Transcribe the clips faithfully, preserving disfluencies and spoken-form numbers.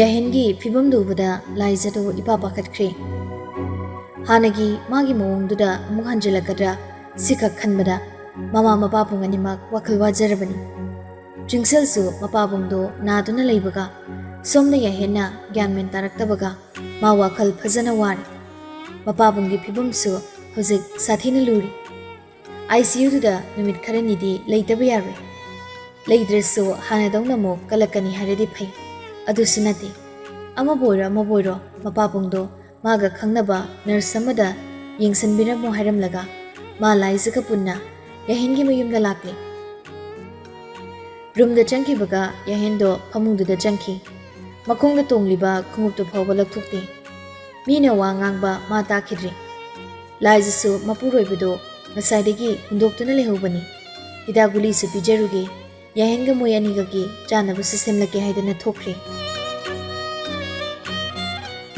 ꯌꯥꯍꯦꯟꯒꯤ ꯐꯤꯕꯝꯗꯨ ꯎꯕꯗ ꯂꯥꯏꯖꯗꯨ ꯏꯄꯥ ꯄꯥꯈꯠꯈ꯭ꯔꯦ꯫ ꯍꯥꯟꯅꯒꯤ ꯃꯥꯒꯤ ꯃꯑꯣꯡꯗꯨꯗ ꯑꯃꯨꯛ ꯍꯟꯖꯤꯜꯂꯛꯀꯗ꯭ꯔꯥ ꯁꯤꯈꯛ ꯈꯟꯕꯗ ꯃꯃꯥ ꯃꯄꯥꯕꯨꯡ ꯑꯅꯤꯃꯛ ꯋꯥꯈꯜ ꯋꯥꯖꯔꯕꯅꯤ꯫ ꯆꯤꯡꯁꯦꯜꯁꯨ ꯃꯄꯥꯕꯨꯡꯗꯣ ꯅꯥꯗꯨꯅ ꯂꯩꯕꯒ ꯁꯣꯝꯗ ꯌꯥꯍꯦꯟꯅ ꯒ꯭ꯌꯥꯟ ꯃꯦꯟ ꯇꯥꯔꯛꯇꯕꯒ ꯃꯥ ꯋꯥꯈꯜ ꯐꯖꯅ ꯋꯥꯔꯦ꯫ ꯃꯄꯥꯕꯨꯡꯒꯤ ꯐꯤꯕꯝꯁꯨ ꯍꯧꯖꯤꯛ ꯁꯥꯊꯤꯅ ꯂꯨꯔꯤ꯫ ꯑꯥꯏ ꯁꯤ ꯌꯨꯗꯨꯗ ꯅꯨꯃꯤꯠ ꯈꯔꯅꯤꯗꯤ ꯂꯩꯇꯕ ꯌꯥꯔꯣꯏ꯫ ꯂꯩꯗ꯭ꯔꯁꯨ ꯍꯥꯟꯅꯗꯧꯅ ꯑꯃꯨꯛ ꯀꯜꯂꯛꯀꯅꯤ ꯍꯥꯏꯔꯗꯤ ꯐꯩ꯫ ꯑꯗꯨꯁꯨ ꯅꯠꯇꯦ꯫ ꯑꯃꯕꯨ ꯑꯣꯏꯔꯣ ꯑꯃꯕꯨ ꯑꯣꯏꯔꯣ ꯃꯄꯥꯕꯨꯡꯗꯣ ꯃꯥꯒ ꯈꯪꯅꯕ ꯅꯔꯁ ꯑꯃꯗ ꯌꯦꯡꯁꯤꯟꯕꯤꯔꯝꯃꯣ ꯍꯥꯏꯔꯝꯂꯒ ꯃꯥ ꯂꯥꯏꯖꯒ ꯄꯨꯟꯅ ꯌꯥꯍꯦꯟꯒꯤ ꯃꯌꯨꯝꯗ ꯂꯥꯛꯂꯦ꯫ ꯔꯨꯝꯗ ꯆꯪꯈꯤꯕꯒ ꯌꯥꯍꯦꯟꯗꯣ ꯐꯃꯨꯡꯗꯨꯗ ꯆꯪꯈꯤ꯫ ꯃꯈꯣꯡꯗ ꯇꯣꯡꯂꯤꯕ ꯈꯣꯡꯎꯞꯇꯨ ꯐꯥꯎꯕ ꯂꯧꯊꯣꯛꯇꯦ꯫ ꯃꯤꯅ ꯋꯥ ꯉꯥꯡꯕ ꯃꯥ ꯇꯥꯈꯤꯗ꯭ꯔꯦ꯫ ꯂꯥꯏꯖꯁꯨ ꯃꯄꯨꯔꯣꯏꯕꯗꯨ ꯉꯁꯥꯏꯗꯒꯤ ꯍꯨꯟꯗꯣꯛꯇꯨꯅ ꯂꯩꯍꯧꯕꯅꯤ꯫ ꯍꯤꯗꯥꯛ ꯒꯨꯂꯤꯁꯨ ꯄꯤꯖꯔꯨꯒꯦ, ꯌꯥꯍꯦꯟꯒ ꯃꯣꯏ ꯑꯅꯤꯒꯒꯤ ꯆꯥꯅꯕꯁꯨ ꯁꯦꯝꯂꯛꯀꯦ ꯍꯥꯏꯗꯅ ꯊꯣꯛꯈ꯭ꯔꯦ꯫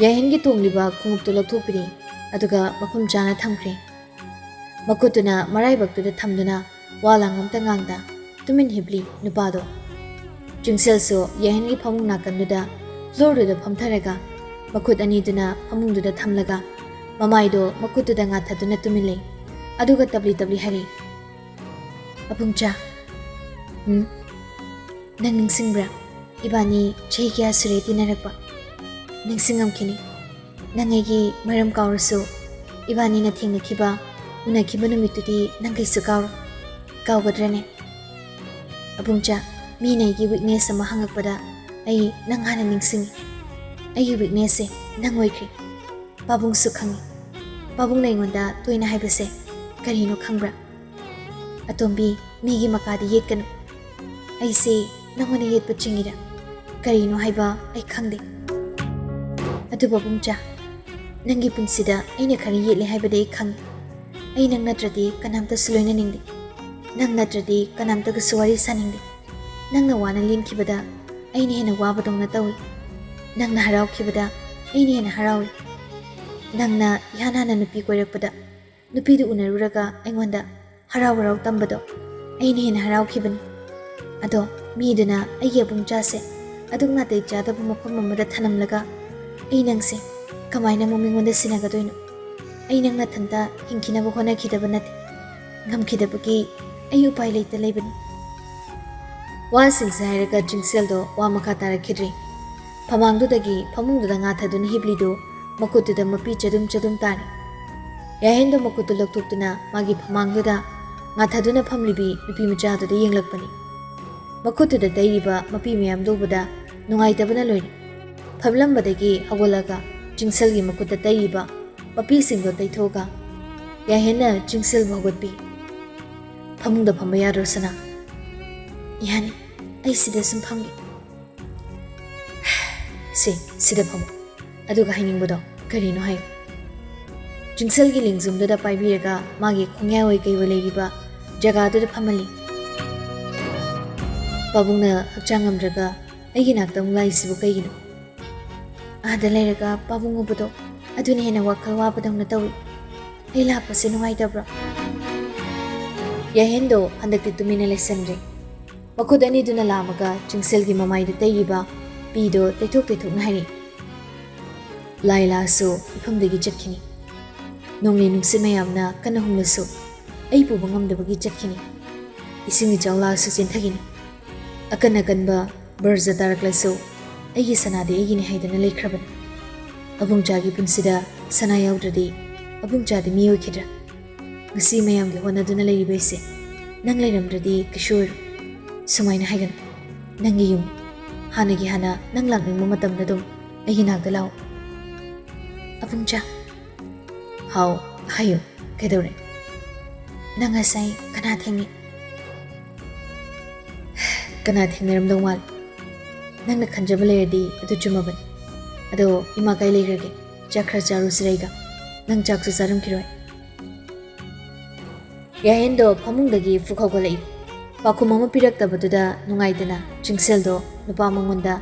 ꯌꯥꯍꯦꯟꯒꯤ ꯇꯣꯡꯂꯤꯕ ꯈꯣꯡꯎꯞꯇꯨ ꯂꯧꯊꯣꯛꯄꯤꯔꯦ, ꯑꯗꯨꯒ ꯃꯐꯝ ꯆꯥꯅ ꯊꯝꯈ꯭ꯔꯦ꯫ ꯃꯈꯨꯠꯇꯨꯅ ꯃꯔꯥꯏꯕꯛꯇꯨꯗ ꯊꯝꯗꯨꯅ ꯋꯥ ꯂꯥꯡ ꯑꯝꯇ ꯉꯥꯡꯗ ꯇꯨꯃꯤꯟ ꯍꯤꯞꯂꯤ ꯅꯨꯄꯥꯗꯣ꯫ ꯆꯤꯡꯁꯦꯜꯁꯨ ꯌꯥꯍꯦꯟꯒꯤ ꯐꯃꯨꯡ ꯅꯥꯀꯟꯗꯨꯗ ꯐ꯭ꯂꯣꯔꯗꯨꯗ ꯐꯝꯊꯔꯒ ꯃꯈꯨꯠ ꯑꯅꯤꯗꯨꯅ ꯐꯃꯨꯡꯗꯨꯗ ꯊꯝꯂꯒ ꯃꯃꯥꯏꯗꯣ ꯃꯈꯨꯠꯇꯨꯗ ꯉꯥꯊꯗꯨꯅ ꯇꯨꯃꯤꯟ ꯂꯩ꯫ ꯑꯗꯨꯒ ꯇꯞꯂꯤ ꯇꯞꯂꯤ ꯍꯥꯏꯔꯤ, "ꯑꯕꯨꯡꯆꯥ, ꯎꯝ? ꯅꯪ ꯅꯤꯡꯁꯤꯡꯕ꯭ꯔꯥ? ꯏꯕꯥꯅꯤ ꯆꯍꯤ ꯀꯌꯥ ꯁꯨꯔꯦ ꯇꯤꯟꯅꯔꯛꯄ? ꯅꯤꯡꯁꯤꯡꯉꯝꯈꯤꯅꯤ꯫ ꯅꯪ ꯑꯩꯒꯤ ꯃꯔꯝ ꯀꯥꯎꯔꯁꯨ, ꯏꯕꯥꯅꯤꯅ ꯊꯦꯡꯅꯈꯤꯕ, ꯎꯅꯈꯤꯕ ꯅꯨꯃꯤꯠꯇꯨꯗꯤ ꯅꯪ ꯀꯩꯁꯨ ꯀꯥꯎꯔꯣꯏ꯫ ꯀꯥꯎꯒꯗ꯭ꯔꯅꯦ? ꯑꯕꯨꯡꯆꯥ, ꯃꯤꯅ ꯑꯩꯒꯤ ꯋꯤꯛꯅꯦꯁ ꯑꯃ ꯍꯪꯉꯛꯄꯗ ꯑꯩ ꯅꯪ ꯍꯥꯟꯅ ꯅꯤꯡꯁꯤꯡꯉꯤ꯫ ꯑꯩꯒꯤ ꯋꯤꯛꯅꯦꯁꯁꯦ ꯅꯪ ꯑꯣꯏꯈ꯭ꯔꯦ꯫ ꯄꯥꯕꯨꯡꯁꯨ ꯈꯪꯉꯤ꯫ ꯄꯥꯕꯨꯡꯅ ꯑꯩꯉꯣꯟꯗ ꯇꯣꯏꯅ ꯍꯥꯏꯕꯁꯦ ꯀꯔꯤꯅꯣ ꯈꯪꯕ꯭ꯔꯥ? 'ꯑꯇꯣꯝꯕꯤ, ꯃꯤꯒꯤ ꯃꯀꯥꯗ ꯌꯦꯠꯀꯅꯨ꯫ ꯑꯩꯁꯦ ꯅꯪꯉꯣꯟꯗ ꯌꯦꯠꯄ ꯆꯤꯡꯉꯤꯔꯥ? ꯀꯔꯤꯅꯣ ꯍꯥꯏꯕ ꯑꯩ ꯈꯪꯗꯦ꯫ ꯑꯗꯨꯕꯨ ꯄꯨꯡꯆꯥ, ꯅꯪꯒꯤ ꯄꯨꯟꯁꯤꯗ ꯑꯩꯅ ꯈꯔ ꯌꯦꯠꯂꯦ ꯍꯥꯏꯕꯗꯤ ꯑꯩ ꯈꯪꯉꯤ꯫ ꯑꯩ ꯅꯪ ꯅꯠꯇ꯭ꯔꯗꯤ ꯀꯅꯥꯝꯇꯁꯨ ꯂꯣꯏꯅꯅꯤꯡꯗꯦ꯫ ꯅꯪ ꯅꯠꯇ꯭ꯔꯗꯤ ꯀꯅꯥꯝꯇꯒꯁꯨ ꯋꯥꯔꯤ ꯁꯥꯅꯤꯡꯗꯦ꯫ ꯅꯪꯅ ꯋꯥꯅ ꯂꯦꯟꯈꯤꯕꯗ ꯑꯩꯅ ꯍꯦꯟꯅ ꯋꯥꯕꯗꯧꯅ ꯇꯧꯏ꯫ ꯅꯪꯅ ꯍꯔꯥꯎꯈꯤꯕꯗ ꯑꯩꯅ ꯍꯦꯟꯅ ꯍꯔꯥꯎꯏ꯫ ꯅꯪꯅ ꯏꯍꯥꯟ ꯍꯥꯟꯅ ꯅꯨꯄꯤ ꯀꯣꯏꯔꯛꯄꯗ, ꯅꯨꯄꯤꯗꯨ ꯎꯅꯔꯨꯔꯒ ꯑꯩꯉꯣꯟꯗ ꯍꯔꯥꯎ ꯍꯔꯥꯎ ꯇꯝꯕꯗꯣ ꯑꯩꯅ ꯍꯦꯟꯅ ꯍꯔꯥꯎꯈꯤꯕꯅꯤ꯫ ꯑꯗꯣ ꯃꯤꯗꯨꯅ ꯑꯩꯒꯤ ꯑꯕꯨꯡꯆꯥꯁꯦ ꯑꯗꯨꯛ ꯅꯥꯇꯩ ꯆꯥꯗꯕ ꯃꯐꯝ ꯑꯃꯗ ꯊꯅꯝꯂꯒ ꯑꯩ ꯅꯪꯁꯦ ꯀꯃꯥꯏꯅ ꯑꯃꯨꯛ ꯃꯤꯉꯣꯟꯗ ꯁꯤꯟꯅꯒꯗꯣꯏꯅꯣ? ꯑꯩ ꯅꯪ ꯅꯊꯟꯇ ꯍꯤꯡꯈꯤꯅꯕ ꯍꯣꯠꯅꯈꯤꯗꯕ ꯅꯠꯇꯦ꯫ ꯉꯝꯈꯤꯗꯕꯒꯤ ꯑꯩ ꯎꯄꯥꯏ ꯂꯩꯇ ꯂꯩꯕꯅꯤ꯫ ꯋꯥꯁꯤꯡꯁꯦ ꯍꯥꯏꯔꯒ ꯆꯤꯡꯁꯦꯜꯗꯣ ꯋꯥ ꯃꯈꯥ ꯇꯥꯔꯛꯈꯤꯗ꯭ꯔꯦ꯫ ꯐꯃꯥꯡꯗꯨꯗꯒꯤ ꯐꯃꯨꯡꯗꯨꯗ ꯉꯥ ꯊꯥꯗꯨꯅ ꯍꯤꯞꯂꯤꯗꯨ ꯃꯈꯨꯠꯇꯨꯗ ꯃꯄꯤ ꯆꯗꯨꯝ ꯆꯗꯨꯝ ꯇꯥꯔꯤ꯫ ꯌꯥꯍꯦꯟꯗꯣ ꯃꯈꯨꯠꯇꯨ ꯂꯧꯊꯣꯛꯇꯨꯅ ꯃꯥꯒꯤ ꯐꯃꯥꯡꯗꯨꯗ ꯉꯥ ꯊꯥꯗꯨꯅ ꯐꯝꯂꯤꯕꯤ ꯅꯨꯄꯤ ꯃꯆꯥꯗꯨꯗ ꯌꯦꯡꯂꯛꯄꯅꯤ꯫ ꯃꯈꯨꯠꯇꯨꯗ ꯇꯩꯔꯤꯕ ꯃꯄꯤ ꯃꯌꯥꯝꯗꯨ ꯎꯕꯗ ꯅꯨꯡꯉꯥꯏꯇꯕꯅ ꯂꯣꯏꯔꯦ꯫ ꯐꯝꯂꯝꯕꯗꯒꯤ ꯍꯧꯒꯠꯂꯒ ꯆꯤꯡꯁꯦꯜꯒꯤ ꯃꯈꯨꯠꯇ ꯇꯩꯔꯤꯕ ꯃꯄꯤꯁꯤꯡꯗꯣ ꯇꯩꯊꯣꯛꯑꯒ ꯌꯥꯍꯦꯟꯅ ꯆꯤꯡꯁꯦꯜꯕꯨ ꯍꯧꯒꯠꯄꯤ꯫ "ꯐꯃꯨꯡꯗ ꯐꯝꯕ ꯌꯥꯗ꯭ꯔꯣ, ꯁꯅꯥ?" "ꯌꯥꯅꯤ, ꯑꯩ ꯁꯤꯗ ꯁꯨꯝ ꯐꯝꯒꯦ꯫" "ꯁꯦ, ꯁꯤꯗ ꯐꯝꯃꯣ꯫ ꯑꯗꯨꯒ ꯍꯥꯏꯅꯤꯡꯕꯗꯣ ꯀꯔꯤꯅꯣ ꯍꯥꯏꯌꯨ꯫" ꯆꯤꯡꯁꯦꯜꯒꯤ ꯂꯦꯡꯖꯨꯝꯗꯨꯗ ꯄꯥꯏꯕꯤꯔꯒ ꯃꯥꯒꯤ ꯈꯣꯡꯌꯥꯏ ꯑꯣꯏ ꯀꯩ ꯑꯣꯏ ꯂꯩꯔꯤꯕ ꯖꯒꯥꯗꯨꯗ ꯐꯝꯍꯜꯂꯤ꯫ "ꯄꯥꯕꯨꯡꯅ ꯍꯛꯆꯥꯡ ꯉꯝꯗ꯭ꯔꯒ ꯑꯩꯒꯤ ꯅꯥꯛꯇ ꯑꯃꯨꯛ ꯂꯥꯛꯏꯁꯤꯕꯨ ꯀꯩꯒꯤꯅꯣ?" "ꯑꯥꯗ ꯂꯩꯔꯒ ꯄꯥꯕꯨꯡ ꯎꯕꯗꯣ ꯑꯗꯨꯅ ꯍꯦꯟꯅ ꯋꯥꯈꯜ ꯋꯥꯕꯗꯧꯅ ꯇꯧꯏ꯫ ꯑꯩ ꯂꯥꯛꯄꯁꯦ ꯅꯨꯡꯉꯥꯏꯇꯕ꯭ꯔꯣ?" ꯌꯥꯍꯦꯟꯗꯣ ꯍꯟꯗꯛꯇꯤ ꯇꯨꯃꯤꯟꯅ ꯂꯩꯁꯟꯗ꯭ꯔꯦ꯫ ꯃꯈꯨꯠ ꯑꯅꯤꯗꯨꯅ ꯂꯥꯝꯃꯒ ꯆꯤꯡꯁꯦꯜꯒꯤ ꯃꯃꯥꯏꯗ ꯇꯩꯔꯤꯕ ꯄꯤꯗꯣ ꯇꯩꯊꯣꯛ ꯇꯩꯊꯣꯛꯅ ꯍꯥꯏꯔꯤ꯫ "ꯂꯥꯏ ꯂꯥꯁꯨ ꯏꯐꯝꯗꯒꯤ ꯆꯠꯈꯤꯅꯤ꯫ ꯅꯣꯡꯂꯩ ꯅꯨꯡꯁꯤꯠ ꯃꯌꯥꯝꯅ ꯀꯟꯅ ꯍꯨꯝꯂꯁꯨ ꯑꯩ ꯄꯨꯕ ꯉꯝꯗꯕꯒꯤ ꯆꯠꯈꯤꯅꯤ꯫ ꯏꯁꯤꯡ ꯏꯆꯥꯎ ꯂꯥꯛꯑꯁꯨ ꯆꯦꯟꯊꯈꯤꯅꯤ꯫ ꯑꯀꯟ ꯑꯀꯟꯕ ꯕꯔꯖ ꯇꯥꯔꯛꯂꯁꯨ ꯑꯩꯒꯤ ꯁꯅꯥꯗꯤ ꯑꯩꯒꯤꯅꯤ ꯍꯥꯏꯗꯅ ꯂꯩꯈ꯭ꯔꯕꯅꯤ꯫ ꯑꯕꯨꯡꯆꯥꯒꯤ ꯄꯨꯟꯁꯤꯗ ꯁꯅꯥ ꯌꯥꯎꯗ꯭ꯔꯗꯤ ꯑꯕꯨꯡꯆꯥꯗꯤ ꯃꯤ ꯑꯣꯏꯈꯤꯗ꯭ꯔꯥ? ꯉꯁꯤ ꯃꯌꯥꯝꯒꯤ ꯍꯣꯠꯅꯗꯨꯅ ꯂꯩꯔꯤꯕ ꯑꯩꯁꯦ ꯅꯪ ꯂꯩꯔꯝꯗ꯭ꯔꯗꯤ ꯀꯩꯁꯨ ꯑꯣꯏꯔꯣꯏ꯫ ꯁꯨꯃꯥꯏꯅ ꯍꯥꯏꯒꯅꯨ꯫ ꯅꯪꯒꯤ ꯌꯨꯝ ꯍꯥꯟꯅꯒꯤ ꯍꯥꯟꯅ ꯅꯪ ꯂꯥꯛꯅꯤꯡꯕ ꯃꯇꯝꯗ ꯑꯗꯨꯝ ꯑꯩꯒꯤ ꯅꯥꯛꯇ ꯂꯥꯛꯑꯣ꯫" "ꯑꯕꯨꯡꯆꯥ꯫" "ꯍꯥꯎ, ꯍꯥꯏꯌꯨ, ꯀꯩꯗꯧꯔꯦ?" "ꯅꯪ ꯉꯁꯥꯏ ꯀꯅꯥ ꯊꯦꯡꯅꯩ?" "ꯀꯅꯥ ꯊꯦꯡꯅꯔꯝꯗꯧ ꯃꯥꯜꯂꯤ? ꯅꯪꯅ ꯈꯟꯖꯕ ꯂꯩꯔꯗꯤ ꯑꯗꯨ ꯆꯨꯝꯃꯕꯅꯤ꯫ ꯑꯗꯣ ꯏꯃꯥ ꯀꯥꯏ ꯂꯩꯈ꯭ꯔꯒꯦ? ꯆꯥꯛ ꯈꯔ ꯆꯥꯔꯨꯁꯤꯔ ꯑꯩꯒ? ꯅꯪ ꯆꯥꯛꯁꯨ ꯆꯥꯔꯝꯈꯤꯔꯣꯏ꯫" ꯌꯥꯍꯦꯟꯗꯣ ꯐꯃꯨꯡꯗꯒꯤ ꯐꯨꯛ ꯍꯧꯒꯠꯂꯛꯏ꯫ ꯄꯥꯎꯈꯨꯝ ꯑꯃ ꯄꯤꯔꯛꯇꯕꯗꯨꯗ ꯅꯨꯡꯉꯥꯏꯇꯅ ꯆꯤꯡꯁꯦꯜꯗꯣ ꯅꯨꯄꯥ ꯃꯉꯣꯟꯗ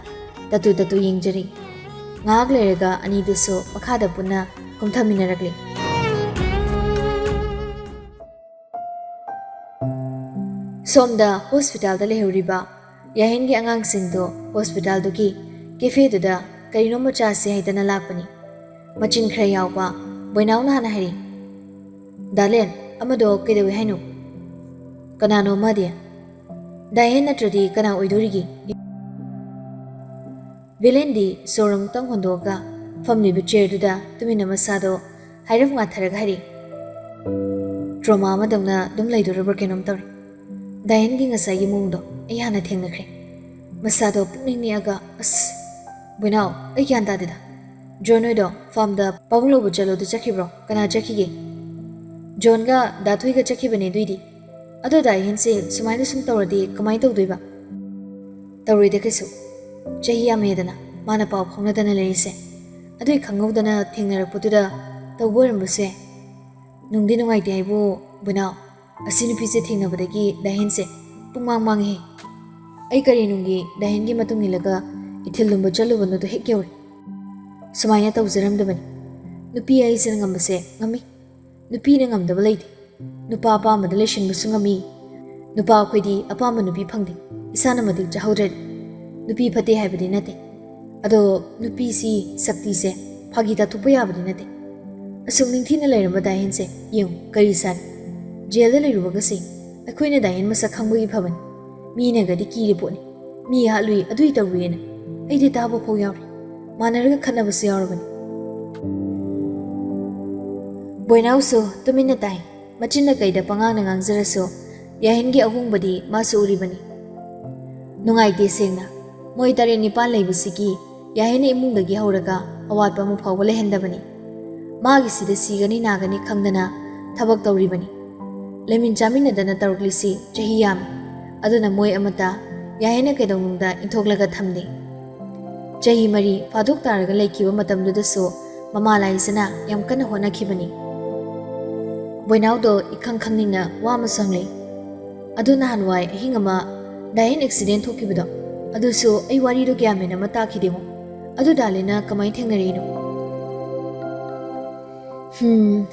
ꯇꯠꯇꯨ ꯇꯠꯇꯨ ꯌꯦꯡꯖꯔꯤ꯫ ꯉꯥꯏꯍꯥꯛ ꯂꯩꯔꯒ ꯑꯅꯤꯗꯨꯁꯨ ꯃꯈꯥꯗ ꯄꯨꯟꯅ ꯀꯨꯝꯊꯃꯤꯟꯅꯔꯛꯂꯤ꯫ ꯁꯣꯝꯗ ꯍꯣꯁꯄꯤꯇꯥꯜꯗ ꯂꯩꯍꯧꯔꯤꯕ ꯌꯥꯍꯦꯟꯒꯤ ꯑꯉꯥꯡꯁꯤꯡꯗꯣ ꯍꯣꯁꯄꯤꯇꯥꯜꯗꯨꯒꯤ ꯀꯦꯐꯦꯗꯨꯗ ꯀꯔꯤꯅꯣꯝꯃ ꯆꯥꯁꯦ ꯍꯥꯏꯗꯅ ꯂꯥꯛꯄꯅꯤ꯫ ꯃꯆꯤꯟ ꯈꯔ ꯌꯥꯎꯕ ꯕꯣꯏꯅꯥꯎꯅ ꯍꯥꯟꯅ ꯍꯥꯏꯔꯤ, "ꯗꯥꯂꯦꯟ, ꯑꯃꯗꯣ ꯀꯩꯗꯧꯏ ꯍꯥꯏꯅꯣ?" "ꯀꯅꯥꯅꯣ ꯑꯃꯗꯤ?" "ꯗꯥꯍꯦꯟ ꯅꯠꯇ꯭ꯔꯗꯤ ꯀꯅꯥ ꯑꯣꯏꯗꯣꯔꯤꯒꯦ?" ꯚꯤꯂꯦꯟꯗꯤ ꯁꯣꯔ ꯑꯃꯨꯛꯇꯪ ꯍꯣꯟꯗꯣꯛꯑꯒ ꯐꯝꯂꯤꯕ ꯆꯤꯌꯔꯗꯨꯗ ꯇꯨꯃꯤꯟꯅ ꯃꯁꯥꯗꯣ ꯍꯥꯏꯔꯞ ꯉꯥꯊꯔꯒ ꯍꯥꯏꯔꯛꯏ, "ꯇ꯭ꯔꯣꯃꯥ ꯑꯃꯗꯧꯅ ꯑꯗꯨꯝ ꯂꯩꯗꯣꯔꯕ꯭ꯔꯥ ꯀꯩꯅꯣꯝ ꯇꯧꯔꯦ꯫ ꯗꯥꯏꯍꯦꯟꯒꯤ ꯉꯁꯥꯏꯒꯤ ꯃꯑꯣꯡꯗꯣ ꯑꯩ ꯍꯥꯟꯅ ꯊꯦꯡꯅꯈ꯭ꯔꯦ꯫" ꯃꯁꯥꯗꯣ ꯄꯨꯛꯅꯤꯡ ꯅꯦꯛꯑꯒ, "ꯑꯁ, ꯕꯣꯏꯅꯥꯎ, ꯑꯩ ꯒ꯭ꯌꯥꯟ ꯇꯥꯗꯦꯗ꯫ ꯖꯣꯟ ꯍꯣꯏꯗꯣ ꯐꯥꯔꯝꯗ ꯄꯥꯕꯨꯡ ꯂꯧꯕ ꯆꯠꯂꯣꯗ ꯆꯠꯈꯤꯕ꯭ꯔꯣ? ꯀꯅꯥ ꯆꯠꯈꯤꯒꯦ?" "ꯖꯣꯟꯒ ꯗꯥ ꯊꯣꯏꯒ ꯆꯠꯈꯤꯕꯅꯦ ꯑꯗꯨꯏꯗꯤ꯫ ꯑꯗꯣ ꯗꯥꯏꯍꯦꯟꯁꯦ ꯁꯨꯃꯥꯏꯅ ꯁꯨꯝ ꯇꯧꯔꯗꯤ ꯀꯃꯥꯏꯅ ꯇꯧꯗꯣꯏꯕ?" "ꯇꯧꯔꯣꯏꯗ ꯀꯩꯁꯨ꯫ ꯆꯍꯤ ꯌꯥꯝꯃꯦꯗꯅ ꯃꯥꯅ ꯄꯥꯎ ꯐꯥꯎꯅꯗꯅ ꯂꯩꯔꯤꯁꯦ꯫ ꯑꯗꯨꯏ ꯈꯪꯍꯧꯗꯅ ꯊꯦꯡꯅꯔꯛꯄꯗꯨꯗ ꯇꯧꯕ ꯑꯣꯏꯔꯝꯕꯁꯨ ꯌꯥꯏ꯫ ꯅꯨꯡꯗꯤ ꯅꯨꯡꯉꯥꯏꯇꯦ ꯍꯥꯏꯕꯨ ꯕꯣꯏꯅꯥꯎ, ꯑꯁꯤ ꯅꯨꯄꯤꯁꯦ ꯊꯦꯡꯅꯕꯗꯒꯤ ꯗꯥꯍꯦꯟꯁꯦ ꯄꯨꯡꯃꯥꯡ ꯃꯥꯡꯉꯦ꯫ ꯑꯩ ꯀꯔꯤ ꯅꯨꯡꯒꯤ ꯗꯥꯍꯦꯟꯒꯤ ꯃꯇꯨꯡ ꯏꯜꯂꯒ ꯏꯊꯤꯜ ꯂꯨꯝꯕ ꯆꯠꯂꯨꯕꯅꯣꯗꯣ ꯍꯦꯛ ꯌꯧꯔꯦ꯫ ꯁꯨꯃꯥꯏꯅ ꯇꯧꯖꯔꯝꯗꯕꯅꯤ꯫ ꯅꯨꯄꯤ ꯍꯥꯏꯁꯤꯅ ꯉꯝꯕꯁꯦ ꯉꯝꯃꯤ꯫ ꯅꯨꯄꯤꯅ ꯉꯝꯗꯕ ꯂꯩꯇꯦ꯫ ꯅꯨꯄꯥ ꯑꯄꯥꯝꯕꯗ ꯂꯩꯁꯤꯟꯕꯁꯨ ꯉꯝꯃꯤ꯫ ꯅꯨꯄꯥ ꯑꯩꯈꯣꯏꯗꯤ ꯑꯄꯥꯝꯕ ꯅꯨꯄꯤ ꯐꯪꯗꯦ, ꯏꯁꯥꯅ ꯃꯇꯤꯛ ꯆꯥꯍꯧꯗ꯭ꯔꯗꯤ꯫ ꯅꯨꯄꯤ ꯐꯠꯇꯦ ꯍꯥꯏꯕꯗꯤ ꯅꯠꯇꯦ꯫ ꯑꯗꯣ ꯅꯨꯄꯤꯁꯤ ꯁꯛꯇꯤꯁꯦ ꯐꯥꯒꯤ ꯇꯥꯊꯣꯛꯄ ꯌꯥꯕꯗꯤ ꯅꯠꯇꯦ꯫ ꯑꯁꯨꯛ ꯅꯤꯡꯊꯤꯅ ꯂꯩꯔꯝꯕ ꯗꯥꯍꯦꯟꯁꯦ ꯌꯦꯡꯉꯨ ꯀꯔꯤ ꯁꯥꯔꯤ꯫ ꯖꯦꯜꯗ ꯂꯩꯔꯨꯕꯒꯁꯦ ꯑꯩꯈꯣꯏꯅ ꯗꯥꯍꯦꯟ ꯃꯁꯛ ꯈꯪꯕꯒꯤ ꯐꯕꯅꯤ꯫ ꯃꯤꯅꯒꯗꯤ ꯀꯤꯔꯤ ꯄꯣꯠꯅꯤ꯫ ꯃꯤ ꯍꯥꯠꯂꯨꯏ, ꯑꯗꯨꯏ ꯇꯧꯔꯨꯏꯅ꯫ ꯑꯩꯗꯤ ꯇꯥꯕ ꯐꯥꯎ ꯌꯥꯎꯔꯦ꯫ ꯃꯥꯟꯅꯔꯒ ꯈꯠꯅꯕꯁꯨ ꯌꯥꯎꯔꯕꯅꯤ꯫" ꯕꯣꯏꯅꯥꯎꯁꯨ ꯇꯨꯃꯤꯟꯅ ꯇꯥꯏ꯫ ꯃꯆꯤꯟꯅ ꯀꯩꯗ ꯄꯉꯥꯡꯅ ꯉꯥꯡꯖꯔꯁꯨ, ꯌꯥꯍꯦꯟꯒꯤ ꯑꯍꯣꯡꯕꯗꯤ ꯃꯥꯁꯨ ꯎꯔꯤꯕꯅꯤ꯫ ꯅꯨꯡꯉꯥꯏꯇꯦ ꯁꯦꯡꯅ꯫ ꯃꯣꯏ ꯇꯔꯦꯠ ꯅꯤꯄꯥꯜ ꯂꯩꯕꯁꯤꯒꯤ ꯌꯥꯍꯦꯟ ꯏꯃꯨꯡꯗꯒꯤ ꯍꯧꯔꯒ ꯑꯋꯥꯠꯄ ꯑꯃ ꯐꯥꯎꯕ ꯂꯩꯍꯟꯗꯕꯅꯤ꯫ ꯃꯥꯒꯤꯁꯤꯗ ꯁꯤꯒꯅꯤ ꯅꯥꯒꯅꯤ ꯈꯪꯗꯅ ꯊꯕꯛ ꯇꯧꯔꯤꯕꯅꯤ꯫ ꯂꯩꯃꯤꯟ ꯆꯥꯃꯤꯟꯅꯗꯅ ꯇꯧꯔꯛꯂꯤꯁꯤ ꯆꯍꯤ ꯌꯥꯝꯃꯤ꯫ ꯑꯗꯨꯅ ꯃꯣꯏ ꯑꯃꯠꯇ ꯌꯥꯍꯦꯟꯅ ꯀꯩꯗꯧꯅꯨꯡꯗ ꯏꯟꯊꯣꯛꯂꯒ ꯊꯝꯗꯦ꯫ ꯆꯍꯤ ꯃꯔꯤ ꯐꯥꯗꯣꯛ ꯇꯥꯔꯒ ꯂꯩꯈꯤꯕ ꯃꯇꯝꯗꯨꯗꯁꯨ ꯃꯃꯥ ꯂꯥꯏꯖꯅ ꯌꯥꯝ ꯀꯟꯅ ꯍꯣꯠꯅꯈꯤꯕꯅꯤ꯫ ꯕꯣꯏꯅꯥꯎꯗꯣ ꯏꯈꯪ ꯈꯪꯅꯤꯡꯅ ꯋꯥ ꯑꯃꯁꯨ ꯍꯪꯂꯛꯏ꯫ "ꯑꯗꯨ ꯅꯍꯥꯟꯋꯥꯏ ꯑꯍꯤꯡ ꯑꯃ ꯗꯥꯏꯍꯦꯟ ꯑꯦꯛꯁꯤꯗꯦꯟ ꯊꯣꯛꯈꯤꯕꯗꯣ, ꯑꯗꯨꯁꯨ ꯑꯩ ꯋꯥꯔꯤꯗꯣ ꯒ꯭ꯌꯥꯟ ꯃꯦꯟ ꯑꯃ ꯇꯥꯈꯤꯗꯦꯉꯣ꯫ ꯑꯗꯨ ꯗꯥꯂꯦꯟꯅ ꯀꯃꯥꯏꯅ ꯊꯦꯡꯅꯔꯛꯏꯅꯣ?" "ꯍꯝ,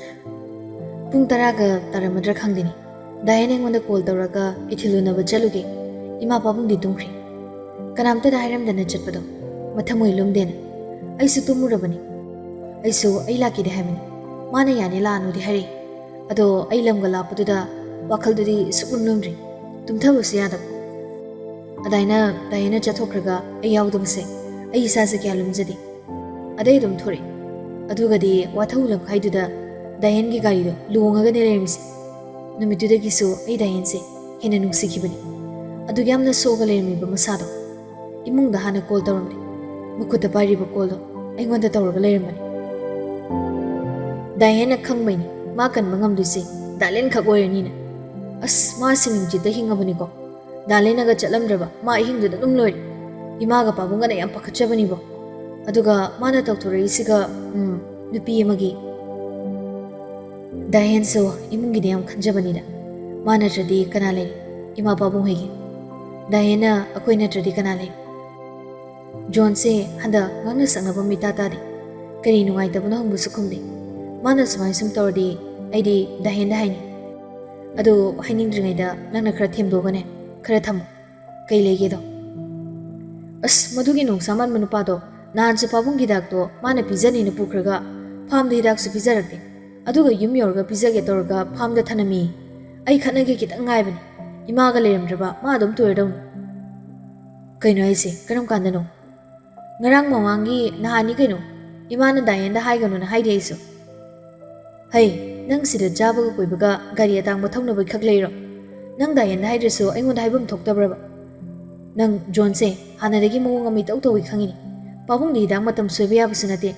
ꯄꯨꯡ ꯇꯔꯥꯒ ꯇꯥꯔꯝꯃꯗ꯭ꯔꯥ ꯈꯪꯗꯦꯅꯦ꯫ ꯗꯥꯏꯍꯦꯟ ꯑꯩꯉꯣꯟꯗ ꯀꯣꯜ ꯇꯧꯔꯒ ꯏꯊꯤꯜ ꯎꯅꯕ ꯆꯠꯂꯨꯒꯦ, ꯏꯃꯥ ꯄꯥꯕꯨꯡꯗꯤ ꯇꯨꯝꯈ꯭ꯔꯦ꯫ ꯀꯅꯥꯝꯇꯗ ꯍꯥꯏꯔꯝꯗꯅ ꯆꯠꯄꯗꯣ ꯃꯊꯃꯣꯏ ꯂꯨꯝꯗꯦꯅ꯫ ꯑꯩꯁꯨ ꯇꯨꯝꯃꯨꯔꯕꯅꯤ꯫ ꯑꯩꯁꯨ ꯑꯩ ꯂꯥꯛꯀꯦꯗꯤ ꯍꯥꯏꯕꯅꯤ꯫ ꯃꯥꯅ ꯌꯥꯅꯤ ꯂꯥꯛꯑꯅꯨꯗꯤ ꯍꯥꯏꯔꯛꯏ꯫ ꯑꯗꯣ ꯑꯩ ꯂꯝꯒ ꯂꯥꯞꯄꯗꯨꯗ ꯋꯥꯈꯜꯗꯨꯗꯤ ꯁꯨꯛꯂꯨꯝ ꯂꯨꯝꯗ꯭ꯔꯤ꯫ ꯇꯨꯝꯊꯕꯁꯨ ꯌꯥꯗꯕ꯫ ꯑꯗꯥꯏꯅ ꯗꯥꯏꯌꯦꯅ ꯆꯠꯊꯣꯛꯈ꯭ꯔꯒ ꯑꯩ ꯌꯥꯎꯗꯕꯁꯦ ꯑꯩ ꯏꯁꯥꯁꯦ ꯀꯌꯥ ꯂꯨꯝꯖꯗꯦ꯫ ꯑꯗꯩ ꯑꯗꯨꯝ ꯊꯣꯔꯛꯑꯦ꯫ ꯑꯗꯨꯒꯗꯤ ꯋꯥꯊꯧ ꯂꯝꯈꯥꯏꯗꯨꯗ ꯗꯥꯏꯌꯦꯟꯒꯤ ꯒꯥꯔꯤꯗꯣ ꯂꯣꯡꯉꯒꯅꯦ ꯂꯩꯔꯝꯃꯤꯁꯦ꯫ ꯅꯨꯃꯤꯠꯇꯨꯗꯒꯤꯁꯨ ꯑꯩ ꯗꯥꯏꯌꯦꯟꯁꯦ ꯍꯦꯟꯅ ꯅꯨꯡꯁꯤꯈꯤꯕꯅꯤ꯫ ꯑꯗꯨꯛ ꯌꯥꯝꯅ ꯁꯣꯛꯑꯒ ꯂꯩꯔꯝꯃꯤꯕ ꯃꯁꯥꯗꯣ꯫ ꯏꯃꯨꯡꯗ ꯍꯥꯟꯅ ꯀꯣꯜ ꯇꯧꯔꯝꯂꯦ꯫ ꯃꯈꯨꯠꯇ ꯄꯥꯏꯔꯤꯕ ꯀꯣꯜꯗꯣ ꯑꯩꯉꯣꯟꯗ ꯇꯧꯔꯒ ꯂꯩꯔꯝꯕꯅꯤ꯫ ꯗꯥꯏꯌꯦꯟꯅ ꯈꯪꯕꯩꯅꯤ ꯃꯥ ꯀꯟꯕ ꯉꯝꯗꯣꯏꯁꯦ ꯗꯥꯂꯦꯟ ꯈꯛ ꯑꯣꯏꯔꯅꯤꯅ꯫ ꯑꯁ, ꯃꯥ ꯁꯤꯅꯤꯡꯆꯤꯠꯇ ꯍꯤꯡꯉꯕꯅꯤꯀꯣ꯫ ꯗꯥꯂꯦꯟꯅꯒ ꯆꯠꯂꯝꯗ꯭ꯔꯕ ꯃꯥ ꯑꯍꯤꯡꯗꯨꯗ ꯑꯗꯨꯝ ꯂꯣꯏꯔꯦ꯫ ꯏꯃꯥꯒ ꯄꯥꯕꯨꯡꯒꯅ ꯌꯥꯝ ꯄꯥꯈꯠꯆꯕꯅꯤꯕꯣ꯫ ꯑꯗꯨꯒ ꯃꯥꯅ ꯇꯧꯊꯣꯔꯛꯏꯁꯤꯒ, ꯎꯝ, ꯅꯨꯄꯤ ꯑꯃꯒꯤ꯫ ꯗꯥꯏꯌꯦꯟꯁꯨ ꯏꯃꯨꯡꯒꯤꯗꯤ ꯌꯥꯝ ꯈꯟꯖꯕꯅꯤꯗ꯫ ꯃꯥ ꯅꯠꯇ꯭ꯔꯗꯤ ꯀꯅꯥ ꯂꯩꯔꯤ? ꯏꯃꯥ ꯄꯥꯕꯨꯡ ꯍꯣꯏꯒꯤ꯫ ꯗꯥꯏꯌꯦꯟꯅ ꯑꯩꯈꯣꯏ ꯅꯠꯇ꯭ꯔꯗꯤ ꯀꯅꯥ ꯂꯩꯔꯤ? ꯖꯣꯟꯁꯦ ꯍꯟꯗꯛ ꯉꯥꯡꯅ ꯁꯛꯅꯕ ꯃꯤꯇꯥ ꯇꯥꯗꯦ꯫ ꯀꯔꯤ ꯅꯨꯡꯉꯥꯏꯇꯕꯅꯣ ꯍꯪꯕꯁꯨ ꯈꯨꯝꯗꯦ꯫ ꯃꯥꯅ ꯁꯨꯃꯥꯏꯅ ꯁꯨꯝ ꯇꯧꯔꯗꯤ ꯑꯩꯗꯤ ꯗꯥꯏꯌꯦꯟꯗ ꯍꯥꯏꯅꯤ꯫ ꯑꯗꯨ ꯍꯥꯏꯅꯤꯡꯗ꯭ꯔꯤꯉꯩꯗ ꯅꯪꯅ ꯈꯔ ꯊꯦꯝꯗꯣꯛꯑꯒꯅꯦ, ꯈꯔ ꯊꯝꯃꯨ꯫ ꯀꯩ ꯂꯩꯒꯦꯗꯣ? ꯑꯁ, ꯃꯗꯨꯒꯤ ꯅꯣꯡꯁꯥ ꯃꯥꯟꯕ ꯅꯨꯄꯥꯗꯣ ꯅꯍꯥꯟꯁꯨ ꯄꯥꯕꯨꯡꯒꯤ ꯍꯤꯗꯥꯛꯇꯣ ꯃꯥꯅ ꯄꯤꯖꯅꯤꯅ ꯄꯨꯈ꯭ꯔꯒ ꯐꯥꯝꯗ ꯍꯤꯗꯥꯛꯁꯨ ꯄꯤꯖꯔꯛꯇꯦ꯫ ꯑꯗꯨꯒ ꯌꯨꯝ ꯌꯧꯔꯒ ꯄꯤꯖꯒꯦ ꯇꯧꯔꯒ ꯐꯥꯝꯗ ꯊꯅꯝꯃꯤ꯫ ꯑꯩ ꯈꯠꯅꯒꯦ ꯈꯤꯇꯪ ꯉꯥꯏꯕꯅꯤ꯫ ꯏꯃꯥꯒ ꯂꯩꯔꯝꯗ꯭ꯔꯕ ꯃꯥ ꯑꯗꯨꯝ ꯇꯣꯏꯔꯗꯧꯅꯤ꯫ ꯀꯩꯅꯣ ꯍꯥꯏꯁꯦ? ꯀꯔꯝ ꯀꯥꯟꯗꯅꯣ? ꯉꯔꯥꯡ ꯃꯃꯥꯡꯒꯤ ꯅꯍꯥꯟꯅꯤ ꯀꯩꯅꯣ꯫ ꯏꯃꯥꯅ ꯗꯥꯏꯌꯦꯟꯗ ꯍꯥꯏꯒꯅꯨꯅ ꯍꯥꯏꯗꯦ ꯑꯩꯁꯨ꯫ ꯍꯩ, ꯅꯪ ꯁꯤꯗ ꯆꯥꯕꯒ ꯀꯣꯏꯕꯒ ꯒꯥꯔꯤ ꯑꯇꯥꯡꯕ ꯊꯧꯅꯕꯩ ꯈꯛ ꯂꯩꯔꯣ? ꯅꯪ ꯗꯥꯏꯌꯦꯟꯗ ꯍꯥꯏꯗ꯭ꯔꯁꯨ ꯑꯩꯉꯣꯟꯗ ꯍꯥꯏꯐꯝ ꯊꯣꯛꯇꯕ꯭ꯔꯕ? ꯅꯪ ꯖꯣꯟꯁꯦ ꯍꯥꯟꯅꯗꯒꯤ ꯃꯑꯣꯡ ꯑꯃ ꯏꯇꯧ ꯇꯧꯏ ꯈꯪꯉꯤꯅꯤ꯫ ꯄꯥꯕꯨꯡꯗꯤ ꯍꯤꯗꯥꯛ ꯃꯇꯝ ꯁꯣꯏꯕ ꯌꯥꯕꯁꯨ ꯅꯠꯇꯦ꯫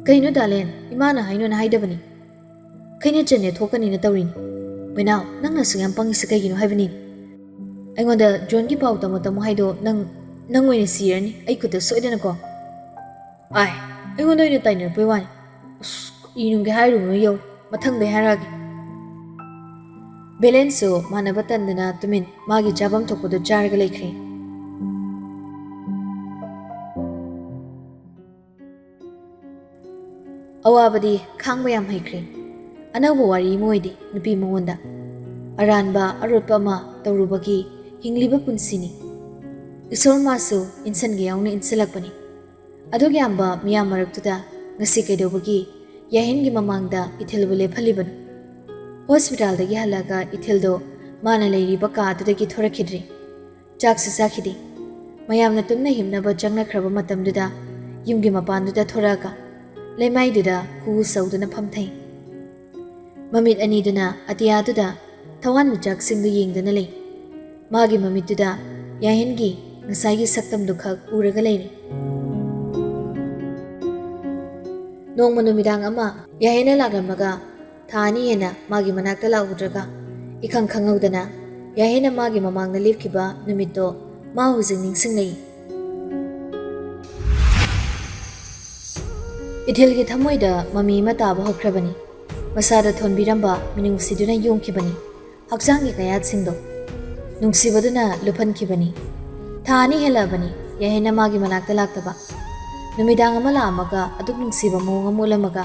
ꯀꯩꯅꯣ ꯗꯥꯂꯦꯟ, ꯏꯃꯥꯅ ꯍꯥꯏꯅꯣꯅ ꯍꯥꯏꯗꯕꯅꯤ꯫ ꯈꯩꯅ ꯆꯟꯅꯦ ꯊꯣꯛꯀꯅꯤꯅ ꯇꯧꯔꯤꯅꯤ꯫ ꯃꯦꯅꯥꯎ, ꯅꯪꯅ ꯑꯁꯨꯛ ꯌꯥꯝ ꯄꯪꯉꯤꯁꯤ ꯀꯩꯒꯤꯅꯣ ꯍꯥꯏꯕꯅꯤ? ꯑꯩꯉꯣꯟꯗ ꯖꯣꯟꯒꯤ ꯄꯥꯎ ꯇꯝꯃꯣ ꯇꯝꯃꯣ ꯍꯥꯏꯗꯣ ꯅꯪ, ꯅꯪ ꯑꯣꯏꯅ ꯁꯤꯔꯅꯤ ꯑꯩ ꯈꯨꯠꯇ ꯁꯣꯏꯗꯅꯀꯣ꯫ ꯑꯥꯏ, ꯑꯩꯉꯣꯟꯗ ꯑꯣꯏꯅ ꯇꯥꯏꯅꯔꯛꯄꯩ ꯋꯥꯅꯤ꯫ ꯑꯁ, ꯏ ꯅꯨꯡꯒꯤ ꯍꯥꯏꯔꯨꯕꯅ ꯌꯧꯔꯦ꯫ ꯃꯊꯪꯗꯩ ꯍꯥꯏꯔꯛꯑꯒꯦ꯫ ꯕꯦꯂꯦꯟꯁꯁꯨ ꯃꯥꯟꯅꯕ ꯇꯟꯗꯅ ꯇꯨꯃꯤꯟ ꯃꯥꯒꯤ ꯆꯥꯐꯝ ꯊꯣꯛꯄꯗꯣ ꯆꯥꯔꯒ ꯂꯩꯈ꯭ꯔꯦ꯫ ꯑꯋꯥꯕꯗꯤ ꯈꯥꯡꯕ ꯌꯥꯝ ꯍꯩꯈ꯭ꯔꯦ꯫ ꯑꯅꯧꯕ ꯋꯥꯔꯤ ꯑꯃ ꯑꯣꯏꯗꯦ ꯅꯨꯄꯤ ꯃꯉꯣꯟꯗ꯫ ꯑꯔꯥꯟꯕ ꯑꯔꯣꯠꯄ ꯑꯃ ꯇꯧꯔꯨꯕꯒꯤ ꯍꯤꯡꯂꯤꯕ ꯄꯨꯟꯁꯤꯅꯤ꯫ ꯏꯁꯣꯔ ꯃꯥꯁꯨ ꯏꯟꯁꯟꯒ ꯌꯥꯎꯅ ꯏꯟꯁꯤꯜꯂꯛꯄꯅꯤ꯫ ꯑꯗꯨꯛ ꯌꯥꯝꯕ ꯃꯤꯌꯥꯝ ꯃꯔꯛꯇꯨꯗ ꯉꯁꯤ ꯀꯩꯗꯧꯕꯒꯤ ꯌꯥꯍꯦꯟꯒꯤ ꯃꯃꯥꯡꯗ ꯏꯊꯤꯜꯕꯨ ꯂꯦꯞꯍꯜꯂꯤꯕꯅꯣ? ꯍꯣꯁꯄꯤꯇꯥꯜꯗꯒꯤ ꯍꯜꯂꯛꯑꯒ ꯏꯊꯤꯜꯗꯣ ꯃꯥꯅ ꯂꯩꯔꯤꯕ ꯀꯥ ꯑꯗꯨꯗꯒꯤ ꯊꯣꯔꯛꯈꯤꯗ꯭ꯔꯤ꯫ ꯆꯥꯛꯁꯨ ꯆꯥꯈꯤꯗꯦ꯫ ꯃꯌꯥꯝꯅ ꯇꯨꯝꯅ ꯍꯤꯞꯅꯕ ꯆꯪꯅꯈ꯭ꯔꯕ ꯃꯇꯝꯗꯨꯗ ꯌꯨꯝꯒꯤ ꯃꯄꯥꯟꯗꯨꯗ ꯊꯣꯔꯛꯑꯒ ꯂꯩꯃꯥꯏꯗꯨꯗ ꯈꯨꯎ ꯁꯧꯗꯨꯅ ꯐꯝꯊꯩ꯫ ꯃꯃꯤꯠ ꯑꯅꯤꯗꯨꯅ ꯑꯇꯤꯌꯥꯗꯨꯗ ꯊꯋꯥꯟꯃꯤꯆꯥꯛꯁꯤꯡꯗꯨ ꯌꯦꯡꯗꯨꯅ ꯂꯩ꯫ ꯃꯥꯒꯤ ꯃꯃꯤꯠꯇꯨꯗ ꯌꯥꯍꯦꯟꯒꯤ ꯉꯁꯥꯏꯒꯤ ꯁꯛꯇꯝꯗꯨ ꯈꯛ ꯎꯔꯒ ꯂꯩꯔꯦ꯫ ꯅꯣꯡꯃ ꯅꯨꯃꯤꯗꯥꯡ ꯑꯃ ꯌꯥꯍꯦꯟꯅ ꯂꯥꯛꯂꯝꯃꯒ ꯊꯥ ꯑꯅꯤ ꯍꯦꯟꯅ ꯃꯥꯒꯤ ꯃꯅꯥꯛꯇ ꯂꯥꯛꯎꯗ꯭ꯔꯒ ꯏꯈꯪ ꯈꯪꯍꯧꯗꯅ ꯌꯥꯍꯦꯟꯅ ꯃꯥꯒꯤ ꯃꯃꯥꯡꯗ ꯂꯦꯞꯈꯤꯕ ꯅꯨꯃꯤꯠꯇꯣ ꯃꯥ ꯍꯧꯖꯤꯛ ꯅꯤꯡꯁꯤꯡꯂꯛꯏ꯫ ꯏꯊꯤꯜꯒꯤ ꯊꯃꯣꯏꯗ ꯃꯃꯤ ꯑꯃ ꯇꯥꯕ ꯍꯧꯈ꯭ꯔꯕꯅꯤ꯫ ꯃꯁꯥꯗ ꯊꯣꯟꯕꯤꯔꯝꯕ ꯃꯤꯅꯨꯡꯁꯤꯗꯨꯅ ꯌꯣꯝꯈꯤꯕꯅꯤ ꯍꯛꯆꯥꯡꯒꯤ ꯀꯌꯥꯠꯁꯤꯡꯗꯣ꯫ ꯅꯨꯡꯁꯤꯕꯗꯨꯅ ꯂꯨꯞꯍꯟꯈꯤꯕꯅꯤ꯫ ꯊꯥ ꯑꯅꯤ ꯍꯦꯜꯂꯛꯑꯕꯅꯤ ꯌꯥꯍꯦꯟꯅ ꯃꯥꯒꯤ ꯃꯅꯥꯛꯇ ꯂꯥꯛꯇꯕ꯫ ꯅꯨꯃꯤꯗꯥꯡ ꯑꯃ ꯂꯥꯛꯑꯝꯃꯒ ꯑꯗꯨꯛ ꯅꯨꯡꯁꯤꯕ ꯃꯑꯣꯡ ꯑꯃ ꯎꯠꯂꯝꯃꯒ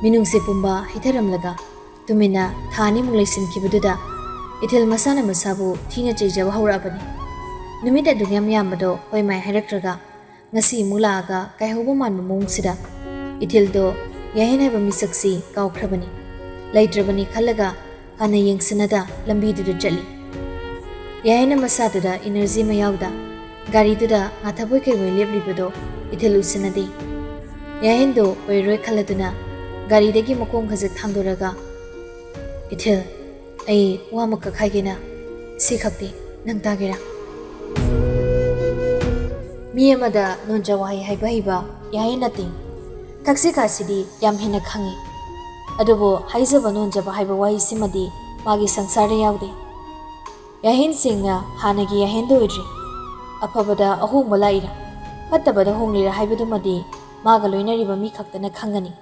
ꯃꯤꯅꯨꯡꯁꯤ ꯄꯨꯝꯕ ꯍꯩꯊꯔꯝꯂꯒ ꯇꯨꯃꯤꯟꯅ ꯊꯥ ꯑꯅꯤꯃꯨꯛ ꯂꯩꯁꯤꯟꯈꯤꯕꯗꯨꯗ ꯏꯊꯤꯜ ꯃꯁꯥꯅ ꯃꯁꯥꯕꯨ ꯊꯤꯅ ꯆꯩꯖꯕ ꯍꯧꯔꯛꯑꯕꯅꯤ꯫ ꯅꯨꯃꯤꯠ ꯑꯗꯨꯛ ꯌꯥꯝ ꯌꯥꯝꯕꯗꯣ ꯍꯣꯏ ꯃꯥꯏ ꯍꯥꯏꯔꯛꯇ꯭ꯔꯒ ꯉꯁꯤ ꯑꯃꯨꯛ ꯂꯥꯛꯑꯒ ꯀꯥꯏꯍꯧꯕ ꯃꯥꯟꯕ ꯃꯑꯣꯡꯁꯤꯗ ꯏꯊꯤꯜꯗꯣ ꯌꯥꯍꯦꯟ ꯍꯥꯏꯕ ꯃꯤꯁꯛꯁꯤ ꯀꯥꯎꯈ꯭ꯔꯕꯅꯤ꯫ ꯂꯩꯇ꯭ꯔꯕꯅꯤ ꯈꯜꯂꯒ ꯍꯥꯟꯅ ꯌꯦꯡꯁꯤꯟꯅꯗ ꯂꯝꯕꯤꯗꯨꯗ ꯆꯠꯂꯤ꯫ ꯌꯥꯍꯦꯟꯅ ꯃꯁꯥꯗꯨꯗ ꯏꯅꯔꯖꯤ ꯑꯃ ꯌꯥꯎꯗ ꯒꯥꯔꯤꯗꯨꯗ ꯉꯥꯊꯕꯣꯏ ꯀꯩꯕꯣꯏ ꯂꯦꯞꯂꯤꯕꯗꯣ ꯏꯊꯤꯜ ꯎꯁꯤꯟꯅꯗꯦ꯫ ꯌꯥꯍꯦꯟꯗꯣ ꯑꯣꯏꯔꯔꯣꯏ ꯈꯜꯂꯗꯨꯅ ꯒꯥꯔꯤꯗꯒꯤ ꯃꯈꯣꯡ ꯈꯖꯤꯛ ꯊꯥꯡꯗꯣꯔꯒ, "ꯏꯊꯤꯜ, ꯑꯩ ꯋꯥ ꯑꯃꯈꯛ ꯍꯥꯏꯒꯦꯅ, ꯁꯤ ꯈꯛꯇꯤ ꯅꯪ ꯇꯥꯒꯦꯔꯥ?" ꯃꯤ ꯑꯃꯗ ꯅꯣꯟꯖ ꯋꯥꯍꯩ ꯍꯥꯏꯕ ꯍꯩꯕ ꯌꯥꯍꯦꯟ ꯅꯠꯇꯦ꯫ ꯊꯛꯁꯤ ꯈꯥꯁꯤꯗꯤ ꯌꯥꯝ ꯍꯦꯟꯅ ꯈꯪꯏ꯫ ꯑꯗꯨꯕꯨ ꯍꯥꯏꯖꯕ ꯅꯣꯟꯖꯕ ꯍꯥꯏꯕ ꯋꯥꯍꯩꯁꯤꯃꯗꯤ ꯃꯥꯒꯤ ꯁꯪꯁꯥꯔꯗ ꯌꯥꯎꯗꯦ꯫ ꯌꯥꯍꯦꯟ ꯁꯦꯡꯅ ꯍꯥꯟꯅꯒꯤ ꯌꯥꯍꯦꯟꯗꯨ ꯑꯣꯏꯗ꯭ꯔꯤ꯫ ꯑꯐꯕꯗ ꯑꯍꯣꯡꯕ ꯂꯥꯛꯏꯔꯥ, ꯐꯠꯇꯕꯗ ꯍꯣꯡꯂꯤꯔꯥ ꯍꯥꯏꯕꯗꯨꯃꯗꯤ ꯃꯥꯒ ꯂꯣꯏꯅꯔꯤꯕ ꯃꯤ ꯈꯛꯇꯅ ꯈꯪꯒꯅꯤ꯫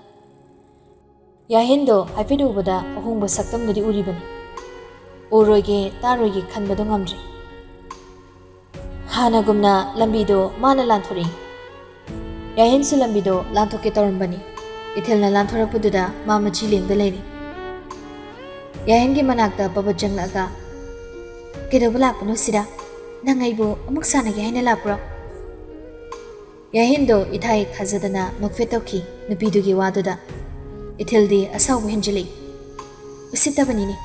ꯌꯥꯍꯦꯟꯗꯣ ꯍꯥꯏꯐꯦꯠ ꯎꯕꯗ ꯑꯍꯣꯡꯕ ꯁꯛꯇꯝꯗꯨꯗꯤ ꯎꯔꯤꯕꯅꯤ꯫ ꯎꯔꯣꯏꯒꯦ ꯇꯥꯔꯣꯏꯒꯦ ꯈꯟꯕꯗꯣ ꯉꯝꯗ꯭ꯔꯦ꯫ ꯍꯥꯟꯅꯒꯨꯝꯅ ꯂꯝꯕꯤꯗꯣ ꯃꯥꯅ ꯂꯥꯟꯊꯣꯔꯛꯏ꯫ ꯌꯥꯍꯦꯟꯁꯨ ꯂꯝꯕꯤꯗꯣ ꯂꯥꯟꯊꯣꯛꯀꯦ ꯇꯧꯔꯝꯕꯅꯤ꯫ ꯏꯊꯤꯜꯅ ꯂꯥꯟꯊꯣꯔꯛꯄꯗꯨꯗ ꯃꯥ ꯃꯆꯤ ꯂꯦꯡꯗ ꯂꯩꯔꯦ꯫ ꯌꯥꯍꯦꯟꯒꯤ ꯃꯅꯥꯛꯇ ꯄꯕꯠ ꯆꯪꯂꯛꯑꯒ, "ꯀꯩꯗꯧꯕ ꯂꯥꯛꯄꯅꯣ ꯁꯤꯗ? ꯅꯪ ꯑꯩꯕꯨ ꯑꯃꯨꯛ ꯁꯥꯟꯅꯒꯦ ꯍꯥꯏꯅ ꯂꯥꯛꯄ꯭ꯔꯣ?" ꯌꯥꯍꯦꯟꯗꯣ ꯏꯊꯥ ꯍꯦꯛ ꯊꯥꯖꯗꯅ ꯅꯣꯛꯐꯦꯠ ꯇꯧꯈꯤ ꯅꯨꯄꯤꯗꯨꯒꯤ ꯋꯥꯗꯨꯗ꯫ ꯏꯊꯤꯜꯗꯤ ꯑꯁꯥꯎꯕ ꯍꯦꯟꯖꯤꯜꯂꯛꯏ꯫ "ꯎꯁꯤꯠꯇꯕꯅꯤꯅꯦ,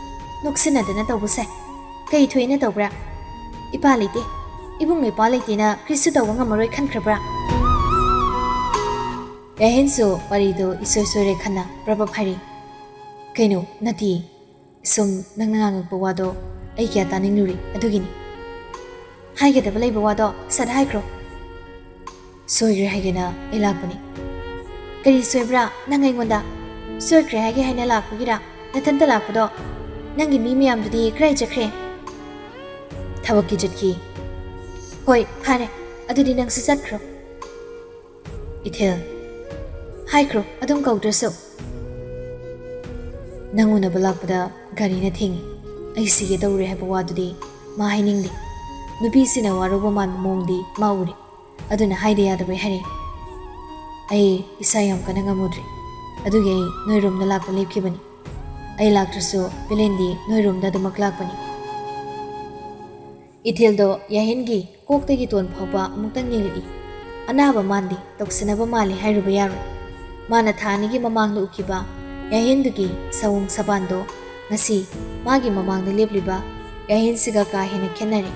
ꯅꯣꯛꯁꯤꯟꯅꯗꯅ ꯇꯧꯕ ꯁꯥꯏ꯫ ꯀꯩ ꯊꯣꯛꯑꯦꯅ ꯇꯧꯕ꯭ꯔꯥ? ꯏꯄꯥ ꯂꯩꯇꯦ, ꯏꯕꯨꯡ ꯏꯄ꯭ꯋꯥ ꯂꯩꯇꯦꯅ ꯀ꯭ꯔꯤꯁꯨ ꯇꯧꯕ ꯉꯝꯃꯔꯣꯏ ꯈꯟꯈ꯭ꯔꯕ꯭ꯔꯥ?" ꯌꯥꯍꯦꯟꯁꯨ ꯋꯥꯔꯤꯗꯣ ꯏꯁꯣꯏ ꯁꯣꯏꯔꯦ ꯈꯟꯅ ꯄ꯭ꯔꯕꯞ ꯍꯥꯏꯔꯤ꯫ "ꯀꯩꯅꯣ, ꯅꯠꯇꯤꯌꯦ꯫ ꯁꯨꯝ ꯅꯪꯅ ꯉꯥꯡꯉꯛꯄ ꯋꯥꯗꯣ ꯑꯩ ꯀꯌꯥ ꯇꯥꯅꯤꯡꯂꯨꯔꯦ, ꯑꯗꯨꯒꯤꯅꯤ꯫ ꯍꯥꯏꯒꯗꯕ ꯂꯩꯕ ꯋꯥꯗꯣ ꯁꯠ ꯍꯥꯏꯈ꯭ꯔꯣ꯫ ꯁꯣꯏꯈ꯭ꯔꯦ ꯍꯥꯏꯒꯦꯅ ꯑꯩ ꯂꯥꯛꯄꯅꯤ꯫" "ꯀꯔꯤ ꯁꯣꯏꯕ꯭ꯔꯥ ꯅꯪ ꯑꯩꯉꯣꯟꯗ? ꯁꯣꯏꯈ꯭ꯔꯦ ꯍꯥꯏꯒꯦ ꯍꯥꯏꯅ ꯂꯥꯛꯄꯒꯤꯔꯥ ꯅꯊꯟꯇ ꯂꯥꯛꯄꯗꯣ? ꯅꯪꯒꯤ ꯃꯤ ꯃꯌꯥꯝꯗꯨꯗꯤ ꯀꯗꯥꯏ ꯆꯠꯈ꯭ꯔꯦ?" "ꯊꯕꯛꯀꯤ ꯆꯠꯈꯤ꯫" "ꯍꯣꯏ, ꯐꯔꯦ, ꯑꯗꯨꯗꯤ ꯅꯪꯁꯨ ꯆꯠꯈ꯭ꯔꯣ꯫" "ꯏꯊꯤꯜ, ꯍꯥꯏꯈ꯭ꯔꯣ ꯑꯗꯨꯝ ꯀꯧꯗ꯭ꯔꯁꯨ꯫" "ꯅꯪ ꯎꯅꯕ ꯂꯥꯛꯄꯗ ꯒꯥꯔꯤꯅ ꯊꯦꯡꯉꯤ꯫ ꯑꯩ ꯁꯤꯒꯦ ꯇꯧꯔꯦ ꯍꯥꯏꯕ ꯋꯥꯗꯨꯗꯤ ꯃꯥ ꯍꯥꯏꯅꯤꯡꯗꯦ꯫ ꯅꯨꯄꯤꯁꯤꯅ ꯋꯥꯔꯧꯕ ꯃꯥꯟꯕ ꯃꯑꯣꯡꯗꯤ ꯃꯥ ꯎꯔꯦ꯫ ꯑꯗꯨꯅ ꯍꯥꯏꯗ ꯌꯥꯗꯕꯩ ꯍꯥꯏꯔꯛꯏ꯫ ꯑꯩ ꯏꯁꯥ ꯌꯥꯝ ꯀꯟꯅ ꯉꯝꯃꯨꯗ꯭ꯔꯦ꯫ ꯑꯗꯨꯒꯤ ꯑꯩ ꯅꯣꯏꯔꯣꯝꯗ ꯂꯥꯛꯄ ꯂꯦꯞꯈꯤꯕꯅꯤ꯫ ꯑꯩ ꯂꯥꯛꯇ꯭ꯔꯁꯨ ꯄꯦꯂꯦꯟꯗꯤ ꯅꯣꯏꯔꯣꯝꯗ ꯑꯗꯨꯃꯛ ꯂꯥꯛꯄꯅꯤ꯫" ꯏꯊꯤꯜꯗꯣ ꯌꯥꯍꯦꯟꯒꯤ ꯀꯣꯛꯇꯒꯤ ꯇꯣꯟ ꯐꯥꯎꯕ ꯑꯃꯨꯛꯇꯪ ꯌꯦꯡꯂꯛꯏ꯫ ꯑꯅꯥꯕ ꯃꯥꯟꯗꯦ, ꯇꯧꯁꯤꯟꯅꯕ ꯃꯥꯜꯂꯤ ꯍꯥꯏꯔꯨꯕ ꯌꯥꯔꯣꯏ꯫ ꯃꯥꯅ ꯊꯥ ꯑꯅꯤꯒꯤ ꯃꯃꯥꯡꯗ ꯎꯈꯤꯕ ꯌꯥꯍꯦꯟꯗꯨꯒꯤ ꯁꯑꯣꯡ ꯁꯕꯥꯟꯗꯣ ꯉꯁꯤ ꯃꯥꯒꯤ ꯃꯃꯥꯡꯗ ꯂꯦꯞꯂꯤꯕ ꯌꯥꯍꯦꯟꯁꯤꯒ ꯀꯥ ꯍꯦꯟꯅ ꯈꯦꯠꯅꯔꯦ꯫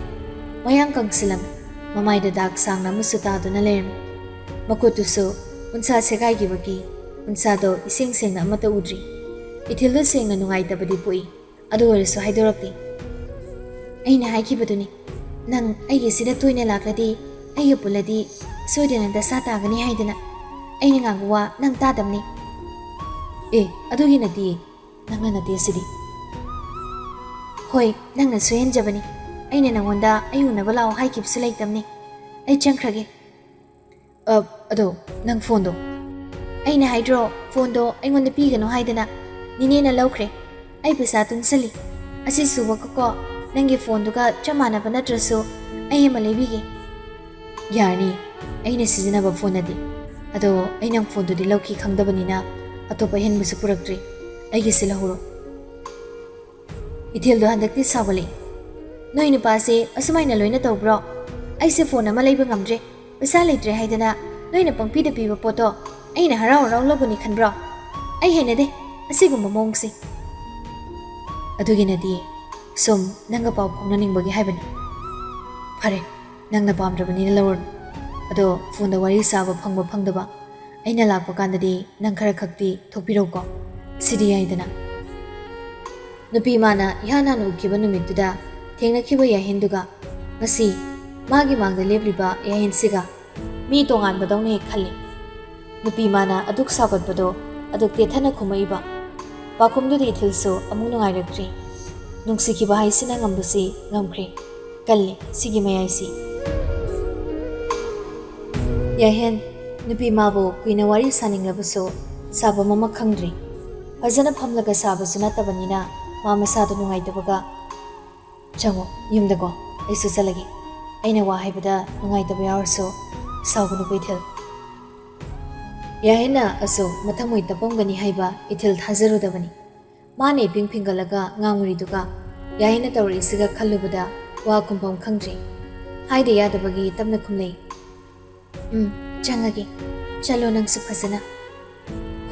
ꯃꯌꯥꯡ ꯀꯪꯁꯤꯜꯂꯝꯃꯤ꯫ ꯃꯃꯥꯏꯗ ꯗꯥꯛ ꯁꯥꯡꯅ ꯑꯃꯁꯨ ꯇꯥꯗꯨꯅ ꯂꯩꯔꯝꯃꯤ꯫ ꯃꯈꯨꯠꯇꯨꯁꯨ ꯎꯟꯁꯥ ꯁꯦꯒꯥꯏꯈꯤꯕꯒꯤ ꯎꯟꯁꯥꯗꯣ ꯏꯁꯦꯡ ꯁꯦꯡꯅ ꯑꯃꯠꯇ ꯎꯗ꯭ꯔꯤ꯫ ꯏꯊꯤꯜꯗꯣ ꯁꯦꯡꯅ ꯅꯨꯡꯉꯥꯏꯇꯕꯗꯤ ꯄꯣꯛꯏ꯫ ꯑꯗꯨ ꯑꯣꯏꯔꯁꯨ ꯍꯥꯏꯗꯣꯔꯛꯇꯦ꯫ "ꯑꯩꯅ ꯍꯥꯏꯈꯤꯕꯗꯨꯅꯤ, ꯅꯪ ꯑꯩꯒꯤꯁꯤꯗ ꯇꯣꯏꯅ ꯂꯥꯛꯂꯗꯤ, ꯑꯩꯒ ꯄꯨꯜꯂꯗꯤ ꯁꯣꯏꯗꯅ ꯗꯁꯥ ꯇꯥꯒꯅꯤ ꯍꯥꯏꯗꯅ꯫ ꯑꯩꯅ ꯉꯥꯡꯕ ꯋꯥ ꯅꯪ ꯇꯥꯗꯕꯅꯤ꯫" "ꯑꯦ, ꯑꯗꯨꯒꯤ ꯅꯠꯇꯤꯌꯦ, ꯅꯪꯅ ꯅꯠꯇꯦ ꯁꯤꯗꯤ꯫" "ꯍꯣꯏ, ꯅꯪꯅ ꯁꯣꯏꯍꯟꯖꯕꯅꯤ꯫ ꯑꯩꯅ ꯅꯪꯉꯣꯟꯗ ꯑꯩ ꯎꯅꯕ ꯂꯥꯛꯑꯣ ꯍꯥꯏꯈꯤꯕꯁꯨ ꯂꯩꯇꯕꯅꯤ꯫ ꯑꯩ ꯆꯪꯈ꯭ꯔꯒꯦ꯫" "ꯑ, ꯑꯗꯣ, ꯅꯪ ꯐꯣꯟꯗꯣ?" "ꯑꯩꯅ ꯍꯥꯏꯗ꯭ꯔꯣ, ꯐꯣꯟꯗꯣ ꯑꯩꯉꯣꯟꯗ ꯄꯤꯒꯅꯨ ꯍꯥꯏꯗꯅ? ꯅꯤꯅꯦꯅ ꯂꯧꯈ꯭ꯔꯦ꯫ ꯑꯩ ꯄꯩꯁꯥ ꯇꯨꯡꯁꯜꯂꯤ꯫ ꯑꯁꯤ ꯁꯨꯕꯒꯀꯣ, ꯅꯪꯒꯤ ꯐꯣꯟꯗꯨꯒ ꯆꯞ ꯃꯥꯟꯅꯕ ꯅꯠꯇ꯭ꯔꯁꯨ ꯑꯩ ꯑꯃ ꯂꯩꯕꯤꯒꯦ꯫" "ꯌꯥꯔꯅꯤ, ꯑꯩꯅ ꯁꯤꯖꯤꯟꯅꯕ ꯐꯣꯟ ꯅꯠꯇꯦ꯫ ꯑꯗꯣ ꯑꯩ ꯅꯪ ꯐꯣꯟꯗꯨꯗꯤ ꯂꯧꯈꯤ ꯈꯪꯗꯕꯅꯤꯅ ꯑꯇꯣꯞꯄ ꯑꯍꯦꯟꯕꯁꯨ ꯄꯨꯔꯛꯇ꯭ꯔꯤ꯫ ꯑꯩꯒꯤꯁꯤ ꯂꯧꯍꯧꯔꯣ꯫" ꯏꯊꯤꯜꯗꯣ ꯍꯟꯗꯛꯇꯤ ꯁꯥꯎꯒꯠꯂꯛꯏ꯫ "ꯅꯣꯏ ꯅꯨꯄꯥꯁꯦ ꯑꯁꯨꯃꯥꯏꯅ ꯂꯣꯏꯅ ꯇꯧꯕ꯭ꯔꯣ? ꯑꯩꯁꯦ ꯐꯣꯟ ꯑꯃ ꯂꯩꯕ ꯉꯝꯗ꯭ꯔꯦ, ꯄꯩꯁꯥ ꯂꯩꯇ꯭ꯔꯦ ꯍꯥꯏꯗꯅ ꯅꯣꯏꯅ ꯄꯪꯄꯤꯗ ꯄꯤꯕ ꯄꯣꯠꯇꯣ ꯑꯩꯅ ꯍꯔꯥꯎ ꯍꯔꯥꯎ ꯂꯧꯒꯅꯤ ꯈꯟꯕ꯭ꯔꯣ? ꯑꯩ ꯍꯩꯅꯗꯦ ꯑꯁꯤꯒꯨꯝꯕ ꯃꯑꯣꯡꯁꯦ꯫ ꯑꯗꯨꯒꯤꯅꯗꯤ ꯁꯨꯝ ꯅꯪꯒ ꯄꯥꯎ ꯐꯥꯎꯅꯅꯤꯡꯕꯒꯤ ꯍꯥꯏꯕꯅꯤ꯫ ꯐꯔꯦ, ꯅꯪꯅ ꯄꯥꯝꯗ꯭ꯔꯕꯅꯤꯅ ꯂꯧꯔꯅꯨ꯫ ꯑꯗꯣ ꯐꯣꯟꯗ ꯋꯥꯔꯤ ꯁꯥꯕ ꯐꯪꯕ ꯐꯪꯗꯕ ꯑꯩꯅ ꯂꯥꯛꯄ ꯀꯥꯟꯗꯗꯤ ꯅꯪ ꯈꯔ ꯈꯛꯇꯤ ꯊꯣꯛꯄꯤꯔꯧꯀꯣ꯫ ꯁꯤꯗꯤ ꯌꯥꯏꯗꯅ?" ꯅꯨꯄꯤ ꯃꯥꯅ ꯏꯍꯥꯟ ꯍꯥꯟꯅ ꯎꯈꯤꯕ ꯅꯨꯃꯤꯠꯇꯨꯗ ꯊꯦꯡꯅꯈꯤꯕ ꯌꯥꯍꯦꯟꯗꯨꯒ ꯉꯁꯤ ꯃꯥꯒꯤ ꯃꯥꯡꯗ ꯂꯦꯞꯂꯤꯕ ꯌꯥꯍꯦꯟꯁꯤꯒ ꯃꯤ ꯇꯣꯉꯥꯟꯕꯗꯧꯅ ꯍꯦꯛ ꯈꯜꯂꯤ꯫ ꯅꯨꯄꯤ ꯃꯥꯅ ꯑꯗꯨꯛ ꯁꯥꯎꯒꯠꯄꯗꯣ ꯑꯗꯨꯛ ꯇꯦꯊꯅ ꯈꯨꯝꯃꯛꯏꯕ ꯄꯥꯎꯈꯨꯝꯗꯨꯗ ꯏꯊꯤꯜꯁꯨ ꯑꯃꯨꯛ ꯅꯨꯡꯉꯥꯏꯔꯛꯇ꯭ꯔꯤ꯫ ꯅꯨꯡꯁꯤꯈꯤꯕ ꯍꯥꯏꯁꯤꯅ ꯉꯝꯕꯁꯤ ꯉꯝꯈ꯭ꯔꯦ꯫ ꯀꯜꯂꯤ ꯁꯤꯒꯤ ꯃꯌꯥꯏꯁꯤ꯫ ꯌꯥꯍꯦꯟ, ꯅꯨꯄꯤ ꯃꯥꯕꯨ ꯀꯨꯏꯅ ꯋꯥꯔꯤ ꯁꯥꯅꯤꯡꯂꯕꯁꯨ ꯁꯥꯐꯝ ꯑꯃ ꯈꯪꯗ꯭ꯔꯤ꯫ ꯐꯖꯅ ꯐꯝꯂꯒ ꯁꯥꯕꯁꯨ ꯅꯠꯇꯕꯅꯤꯅ ꯃꯥ ꯃꯁꯥꯗꯨ ꯅꯨꯡꯉꯥꯏꯇꯕꯒ, "ꯆꯪꯉꯣ, ꯌꯨꯝꯗꯀꯣ, ꯑꯩꯁꯨ ꯆꯠꯂꯒꯦ꯫ ꯑꯩꯅ ꯋꯥ ꯍꯥꯏꯕꯗ ꯅꯨꯡꯉꯥꯏꯇꯕ ꯌꯥꯎꯔꯁꯨ ꯁꯥꯎꯒꯅꯨ ꯀꯩꯊꯦꯜ꯫" ꯌꯥꯍꯦꯟꯅ ꯑꯁꯨꯛ ꯃꯊꯃꯣꯏ ꯇꯞꯄꯝꯒꯅꯤ ꯍꯥꯏꯕ ꯏꯊꯤꯜ ꯊꯥꯖꯔꯨꯗꯕꯅꯤ꯫ ꯃꯥꯅ ꯏꯄꯤꯡ ꯐꯤꯡꯒꯠꯂꯒ ꯉꯥꯡꯉꯨꯔꯤꯗꯨꯒ ꯌꯥꯍꯦꯟꯅ ꯇꯧꯔꯛꯏꯁꯤꯒ ꯈꯜꯂꯨꯕꯗ ꯋꯥ ꯈꯨꯝꯐꯝ ꯈꯪꯗ꯭ꯔꯤ꯫ ꯍꯥꯏꯗ ꯌꯥꯗꯕꯒꯤ ꯇꯞꯅ ꯈꯨꯝꯂꯩ꯫ "ꯎꯝ, ꯆꯪꯉꯒꯦ꯫ ꯆꯠꯂꯣ ꯅꯪꯁꯨ ꯐꯖꯅ꯫"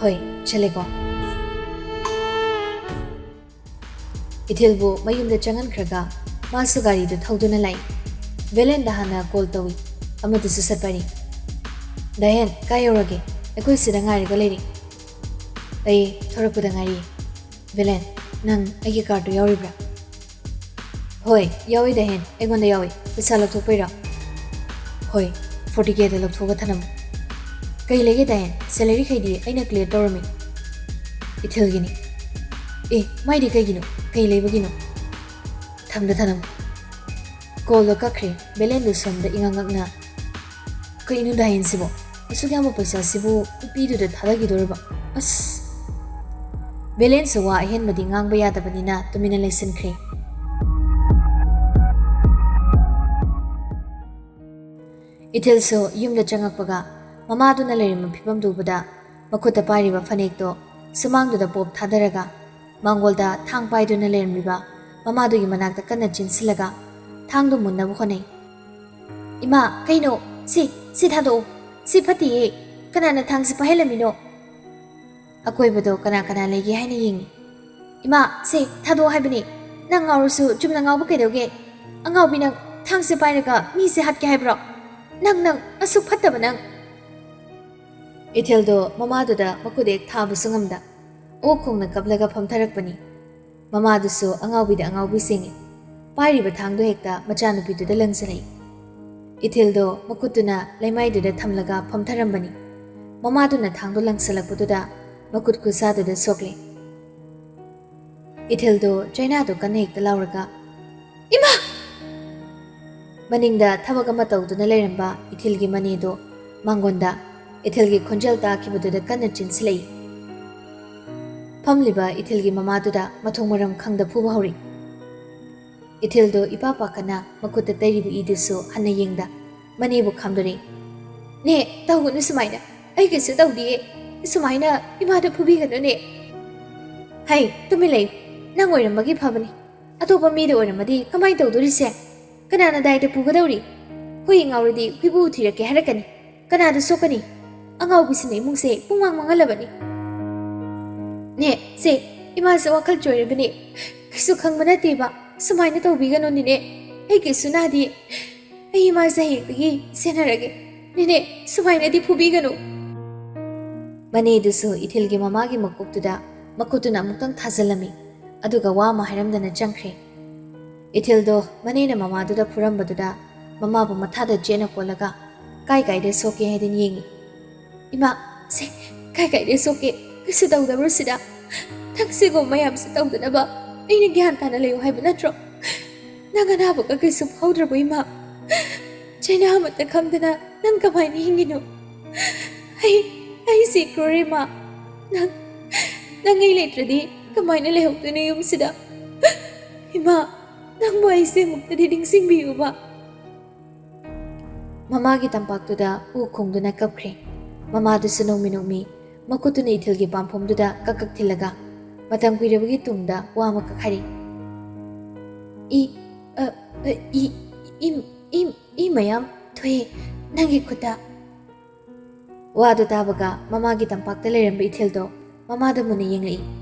"ꯍꯣꯏ, ꯆꯠꯂꯦꯀꯣ꯫" ꯏꯊꯤꯜꯕꯨ ꯃꯌꯨꯝꯗ ꯆꯪꯍꯟꯈ꯭ꯔꯒ ꯃꯥꯁꯨ ꯒꯥꯔꯤꯗꯨ ꯊꯧꯗꯨꯅ ꯂꯥꯛꯏ꯫ ꯚꯦꯂꯦꯟꯗ ꯍꯥꯟꯅ ꯀꯣꯜ ꯇꯧꯏ꯫ ꯑꯃꯗꯨꯁꯨ ꯁꯠꯄꯅꯤ꯫ "ꯗꯥꯍꯦꯟ, ꯀꯥꯏ ꯌꯧꯔꯒꯦ? ꯑꯩꯈꯣꯏ ꯁꯤꯗ ꯉꯥꯏꯔꯒ ꯂꯩꯔꯤ꯫" "ꯑꯩ ꯊꯣꯔꯛꯄꯗ ꯉꯥꯏꯔꯤ꯫" "ꯚꯦꯂꯦꯟ, ꯅꯪ ꯑꯩꯒꯤ ꯀꯥꯔꯗꯨ ꯌꯥꯎꯔꯤꯕ꯭ꯔꯥ?" "ꯍꯣꯏ, ꯌꯥꯎꯏ ꯗꯥꯍꯦꯟ, ꯑꯩꯉꯣꯟꯗ ꯌꯥꯎꯏ꯫ ꯄꯩꯁꯥ ꯂꯧꯊꯣꯛꯄꯩꯔꯣ?" "ꯍꯣꯏ, ꯐꯣꯔꯇꯤ ꯀꯦꯗ ꯂꯧꯊꯣꯛꯑꯒ ꯊꯅꯝꯃꯨ꯫" "ꯀꯩ ꯂꯩꯒꯦ ꯗꯥꯍꯦꯟ? ꯁꯦꯂꯔꯤꯈꯩꯗꯤ ꯑꯩꯅ ꯀ꯭ꯂꯤꯌꯔ ꯇꯧꯔꯝꯃꯤ꯫" "ꯏꯊꯤꯜꯒꯤꯅꯤ꯫" "ꯑꯦ, ꯃꯥꯏꯗꯤ ꯀꯩꯒꯤꯅꯣ? ꯀꯩ ꯂꯩꯕꯒꯤꯅꯣ?" "ꯊꯝꯗ ꯊꯅꯝꯃꯨ꯫" ꯀꯣꯜꯗꯣ ꯀꯛꯈ꯭ꯔꯦ꯫ ꯚꯦꯂꯦꯟꯗꯨ ꯁꯣꯝꯗ ꯏꯉꯛ ꯉꯛꯅ, "ꯀꯩꯅꯣ ꯗꯥꯍꯦꯟꯁꯤꯕꯣ? ꯑꯁꯨꯛ ꯌꯥꯝꯕ ꯄꯩꯁꯥꯁꯤꯕꯨ ꯅꯨꯄꯤꯗꯨꯗ ꯊꯥꯗꯈꯤꯗꯣꯔꯕ? ꯑꯁ!" ꯚꯦꯂꯦꯟꯁꯨ ꯋꯥ ꯑꯍꯦꯟꯕꯗꯤ ꯉꯥꯡꯕ ꯌꯥꯗꯕꯅꯤꯅ ꯇꯨꯃꯤꯟꯅ ꯂꯩꯁꯤꯟꯈ꯭ꯔꯦ꯫ ꯏꯊꯤꯜꯁꯨ ꯌꯨꯝꯗ ꯆꯪꯉꯛꯄꯒ ꯃꯃꯥꯗꯨꯅ ꯂꯩꯔꯝꯕ ꯐꯤꯕꯝꯗꯨ ꯎꯕꯗ ꯃꯈꯨꯠꯇ ꯄꯥꯏꯔꯤꯕ ꯐꯅꯦꯛꯇꯣ ꯁꯨꯃꯥꯡꯗꯨꯗ ꯄꯣꯞ ꯊꯥꯗꯔꯒ, ꯃꯥꯡꯒꯣꯜꯗ ꯊꯥꯡ ꯄꯥꯏꯗꯨꯅ ꯂꯩꯔꯝꯂꯤꯕ ꯃꯃꯥꯗꯨꯒꯤ ꯃꯅꯥꯛꯇ ꯀꯟꯅ ꯆꯦꯟꯁꯤꯜꯂꯒ ꯊꯥꯡꯗꯨ ꯃꯨꯟꯅꯕ ꯍꯣꯠꯅꯩ꯫ "ꯏꯃꯥ, ꯀꯩꯅꯣ? ꯁꯤ, ꯁꯤ ꯊꯥꯗꯣꯛꯑꯣ꯫ ꯁꯤ ꯐꯠꯇꯦꯌꯦ꯫ ꯀꯅꯥꯅ ꯊꯥꯡꯁꯤ ꯄꯥꯏꯍꯜꯂꯝꯃꯤꯅꯣ?" ꯑꯀꯣꯏꯕꯗꯣ ꯀꯅꯥ ꯀꯅꯥ ꯂꯩꯒꯦ ꯍꯥꯏꯅ ꯌꯦꯡꯉꯤ꯫ "ꯏꯃꯥ, ꯁꯦ, ꯊꯥꯗꯣꯛꯑꯣ ꯍꯥꯏꯕꯅꯦ꯫ ꯅꯪ ꯉꯥꯎꯔꯁꯨ ꯆꯨꯝꯅ ꯉꯥꯎꯕ ꯀꯩꯗꯧꯒꯦ? ꯑꯉꯥꯎꯕꯤ ꯅꯪ, ꯊꯥꯡꯁꯦ ꯄꯥꯏꯔꯒ ꯃꯤꯁꯦ ꯍꯥꯠꯀꯦ ꯍꯥꯏꯕ꯭ꯔꯣ? ꯅꯪ, ꯅꯪ, ꯑꯁꯨꯛ ꯐꯠꯇꯕ ꯅꯪ!" ꯏꯊꯤꯜꯗꯣ ꯃꯃꯥꯗꯨꯗ ꯃꯈꯨꯠ ꯍꯦꯛ ꯊꯥꯕꯁꯨ ꯉꯝꯗ, ꯑꯣꯛ ꯈꯣꯡꯅ ꯀꯞꯂꯒ ꯐꯝꯊꯔꯛꯄꯅꯤ꯫ ꯃꯃꯥꯗꯨꯁꯨ ꯑꯉꯥꯎꯕꯤꯗ ꯑꯉꯥꯎꯕꯤ ꯆꯤꯡꯉꯤ꯫ ꯄꯥꯏꯔꯤꯕ ꯊꯥꯡꯗꯣ ꯍꯦꯛꯇ ꯃꯆꯥꯅꯨꯄꯤꯗꯨꯗ ꯂꯪꯁꯤꯜꯂꯛꯏ꯫ ꯏꯊꯤꯜꯗꯣ ꯃꯈꯨꯠꯇꯨꯅ ꯂꯩꯃꯥꯏꯗꯨꯗ ꯊꯝꯂꯒ ꯐꯝꯊꯔꯝꯕꯅꯤ꯫ ꯃꯃꯥꯗꯨꯅ ꯊꯥꯡꯗꯣ ꯂꯪꯁꯤꯜꯂꯛꯄꯗꯨꯗ ꯃꯈꯨꯠ ꯈꯨꯠꯁꯥꯗꯨꯗ ꯁꯣꯛꯂꯦ꯫ ꯏꯊꯤꯜꯗꯣ ꯆꯩꯅꯥꯗꯣ ꯀꯟꯅ ꯍꯦꯛꯇ ꯂꯥꯎꯔꯒ, "ꯏꯃꯥ!" ꯃꯅꯤꯡꯗ ꯊꯕꯛ ꯑꯃ ꯇꯧꯗꯨꯅ ꯂꯩꯔꯝꯕ ꯏꯊꯤꯜꯒꯤ ꯃꯅꯦꯗꯣ ꯃꯥꯡꯒꯣꯟꯗ ꯏꯊꯤꯜꯒꯤ ꯈꯣꯟꯖꯦꯜ ꯇꯥꯈꯤꯕꯗꯨꯗ ꯀꯟꯅ ꯆꯦꯟꯁꯤꯜꯂꯛꯏ꯫ ꯐꯝꯂꯤꯕ ꯏꯊꯤꯜꯒꯤ ꯃꯃꯥꯗꯨꯗ ꯃꯊꯣꯡ ꯃꯔꯝ ꯈꯪꯗ ꯐꯨꯕ ꯍꯧꯔꯛꯏ꯫ ꯏꯊꯤꯜꯗꯣ ꯏꯄꯥ ꯄꯥꯈꯠꯅ ꯃꯈꯨꯠꯇ ꯇꯩꯔꯤꯕ ꯏꯗꯨꯁꯨ ꯍꯟꯅ ꯌꯦꯡꯗ ꯃꯅꯦꯕꯨ ꯈꯥꯝꯗꯣꯔꯛꯏ꯫ "ꯅꯦ, ꯇꯧꯒꯅꯨ ꯁꯨꯃꯥꯏꯅ꯫ ꯑꯩ ꯀꯩꯁꯨ ꯇꯧꯗꯤꯌꯦ꯫ ꯁꯨꯃꯥꯏꯅ ꯏꯃꯥꯗ ꯐꯨꯕꯤꯒꯅꯨꯅꯦ꯫" "ꯍꯩ, ꯇꯨꯃꯤꯟ ꯂꯩꯌꯨ꯫ ꯅꯪ ꯑꯣꯏꯔꯝꯕꯒꯤ ꯐꯕꯅꯤ꯫ ꯑꯇꯣꯞꯄ ꯃꯤꯗ ꯑꯣꯏꯔꯝꯃꯗꯤ ꯀꯃꯥꯏꯅ ꯇꯧꯗꯣꯔꯤꯁꯦ? ꯀꯅꯥꯅ ꯗꯥꯏꯗ ꯄꯨꯒꯗꯧꯔꯤ? ꯍꯨꯏ ꯉꯥꯎꯔꯗꯤ ꯍꯨꯏꯕꯨ ꯊꯤꯔꯛꯀꯦ ꯍꯥꯏꯔꯛꯀꯅꯤ꯫ ꯀꯅꯥꯗ ꯁꯣꯛꯀꯅꯤ? ꯑꯉꯥꯎꯕꯤꯁꯤꯅ ꯏꯃꯨꯡꯁꯦ ꯄꯨꯡꯃꯥꯡ ꯃꯥꯡꯍꯜꯂꯕꯅꯤ꯫" "ꯅꯦ, ꯁꯦ, ꯏꯃꯥꯁꯦ ꯋꯥꯈꯜ ꯆꯣꯏꯔꯕꯅꯦ꯫ ꯀꯩꯁꯨ ꯈꯪꯕ ꯅꯠꯇꯦꯕ꯫ ꯁꯨꯃꯥꯏꯅ ꯇꯧꯕꯤꯒꯅꯨ ꯅꯦꯅꯦ꯫ ꯑꯩ ꯀꯩꯁꯨ ꯅꯥꯗꯦ꯫ ꯑꯩ ꯏꯃꯥꯁꯦ ꯍꯌꯦꯡꯗꯒꯤ ꯁꯦꯟꯅꯔꯒꯦ꯫ ꯅꯦꯅꯦ, ꯁꯨꯃꯥꯏꯅꯗꯤ ꯐꯨꯕꯤꯒꯅꯨ꯫" ꯃꯅꯦꯗꯨꯁꯨ ꯏꯊꯤꯜꯒꯤ ꯃꯃꯥꯒꯤ ꯃꯀꯣꯛꯇꯨꯗ ꯃꯈꯨꯠꯇꯨꯅ ꯑꯃꯨꯛꯇꯪ ꯊꯥꯖꯤꯜꯂꯝꯃꯤ꯫ ꯑꯗꯨꯒ ꯋꯥ ꯑꯃ ꯍꯥꯏꯔꯝꯗꯅ ꯆꯪꯈ꯭ꯔꯦ꯫ ꯏꯊꯤꯜꯗꯣ ꯃꯅꯦꯅ ꯃꯃꯥꯗꯨꯗ ꯐꯨꯔꯝꯕꯗꯨꯗ ꯃꯃꯥꯕꯨ ꯃꯊꯥꯗ ꯆꯦꯠꯅ ꯀꯣꯜꯂꯒ ꯀꯥꯏ ꯀꯥꯏꯗ ꯁꯣꯛꯀꯦ ꯍꯥꯏꯗꯅ ꯌꯦꯡꯉꯤ꯫ "ꯏꯃꯥ, ꯁꯦ, ꯀꯥꯏ ꯀꯥꯏꯗ ꯁꯣꯛꯀꯦ? ꯀꯩꯁꯨ ꯇꯧꯗꯕ꯭ꯔꯣ ꯁꯤꯗ? ꯅꯪ ꯁꯤꯒꯨꯝꯕ ꯃꯌꯥꯝꯁꯦ ꯇꯧꯗꯅꯕ ꯑꯩꯅ ꯒ꯭ꯌꯥꯟ ꯇꯥꯅ ꯂꯩꯌꯨ ꯍꯥꯏꯕ ꯅꯠꯇ꯭ꯔꯣ? ꯅꯪ ꯑꯅꯥꯕꯒ ꯀꯩꯁꯨ ꯐꯥꯎꯗ꯭ꯔꯕꯣ ꯏꯃꯥ? ꯆꯩꯅꯥ ꯑꯃꯠꯇ ꯈꯪꯗꯅ ꯅꯪ ꯀꯃꯥꯏꯅ ꯍꯤꯡꯉꯤꯅꯣ? ꯑꯩ, ꯑꯩ ꯁꯤꯈ꯭ꯔꯣꯔꯦ ꯏꯃꯥ꯫ ꯅꯪ, ꯅꯪ ꯑꯩ ꯂꯩꯇ꯭ꯔꯗꯤ ꯀꯃꯥꯏꯅ ꯂꯩꯍꯧꯗꯣꯏꯅꯣ ꯌꯨꯝꯁꯤꯗ? ꯏꯃꯥ, ꯅꯪꯕꯨ ꯑꯩꯁꯦ ꯑꯃꯨꯛꯇꯗꯤ ꯅꯤꯡꯁꯤꯡꯕꯤꯌꯨꯕ꯫" ꯃꯃꯥꯒꯤ ꯇꯝꯄꯥꯛꯇꯨꯗ ꯎ ꯈꯣꯡꯗꯨꯅ ꯀꯞꯈ꯭ꯔꯦ꯫ ꯃꯃꯥꯗꯨꯁꯨ ꯅꯣꯡꯃꯤ ꯅꯣꯡꯃꯤ ꯃꯈꯨꯠꯇꯨꯅ ꯏꯊꯤꯜꯒꯤ ꯄꯥꯝꯐꯝꯗꯨꯗ ꯀꯛ ꯀꯛ ꯊꯤꯜꯂꯒ, ꯃꯇꯝ ꯀꯨꯏꯔꯕꯒꯤ ꯇꯨꯡꯗ ꯋꯥ ꯑꯃꯈꯛ ꯍꯥꯏꯔꯛꯏ꯫ "ꯏ, ꯑ, ꯑ, ꯏ, ꯏ, ꯏ, ꯏ ꯃꯌꯥꯝ ꯊꯣꯛꯑꯦ ꯅꯪꯒꯤ ꯈꯨꯠꯇ"꯫ ꯋꯥꯗꯨ ꯇꯥꯕꯒ ꯃꯃꯥꯒꯤ ꯇꯝꯄꯥꯛꯇ ꯂꯩꯔꯝꯕ ꯏꯊꯤꯜꯗꯣ ꯃꯃꯥꯗ ꯃꯨꯟꯅ ꯌꯦꯡꯂꯛꯏ꯫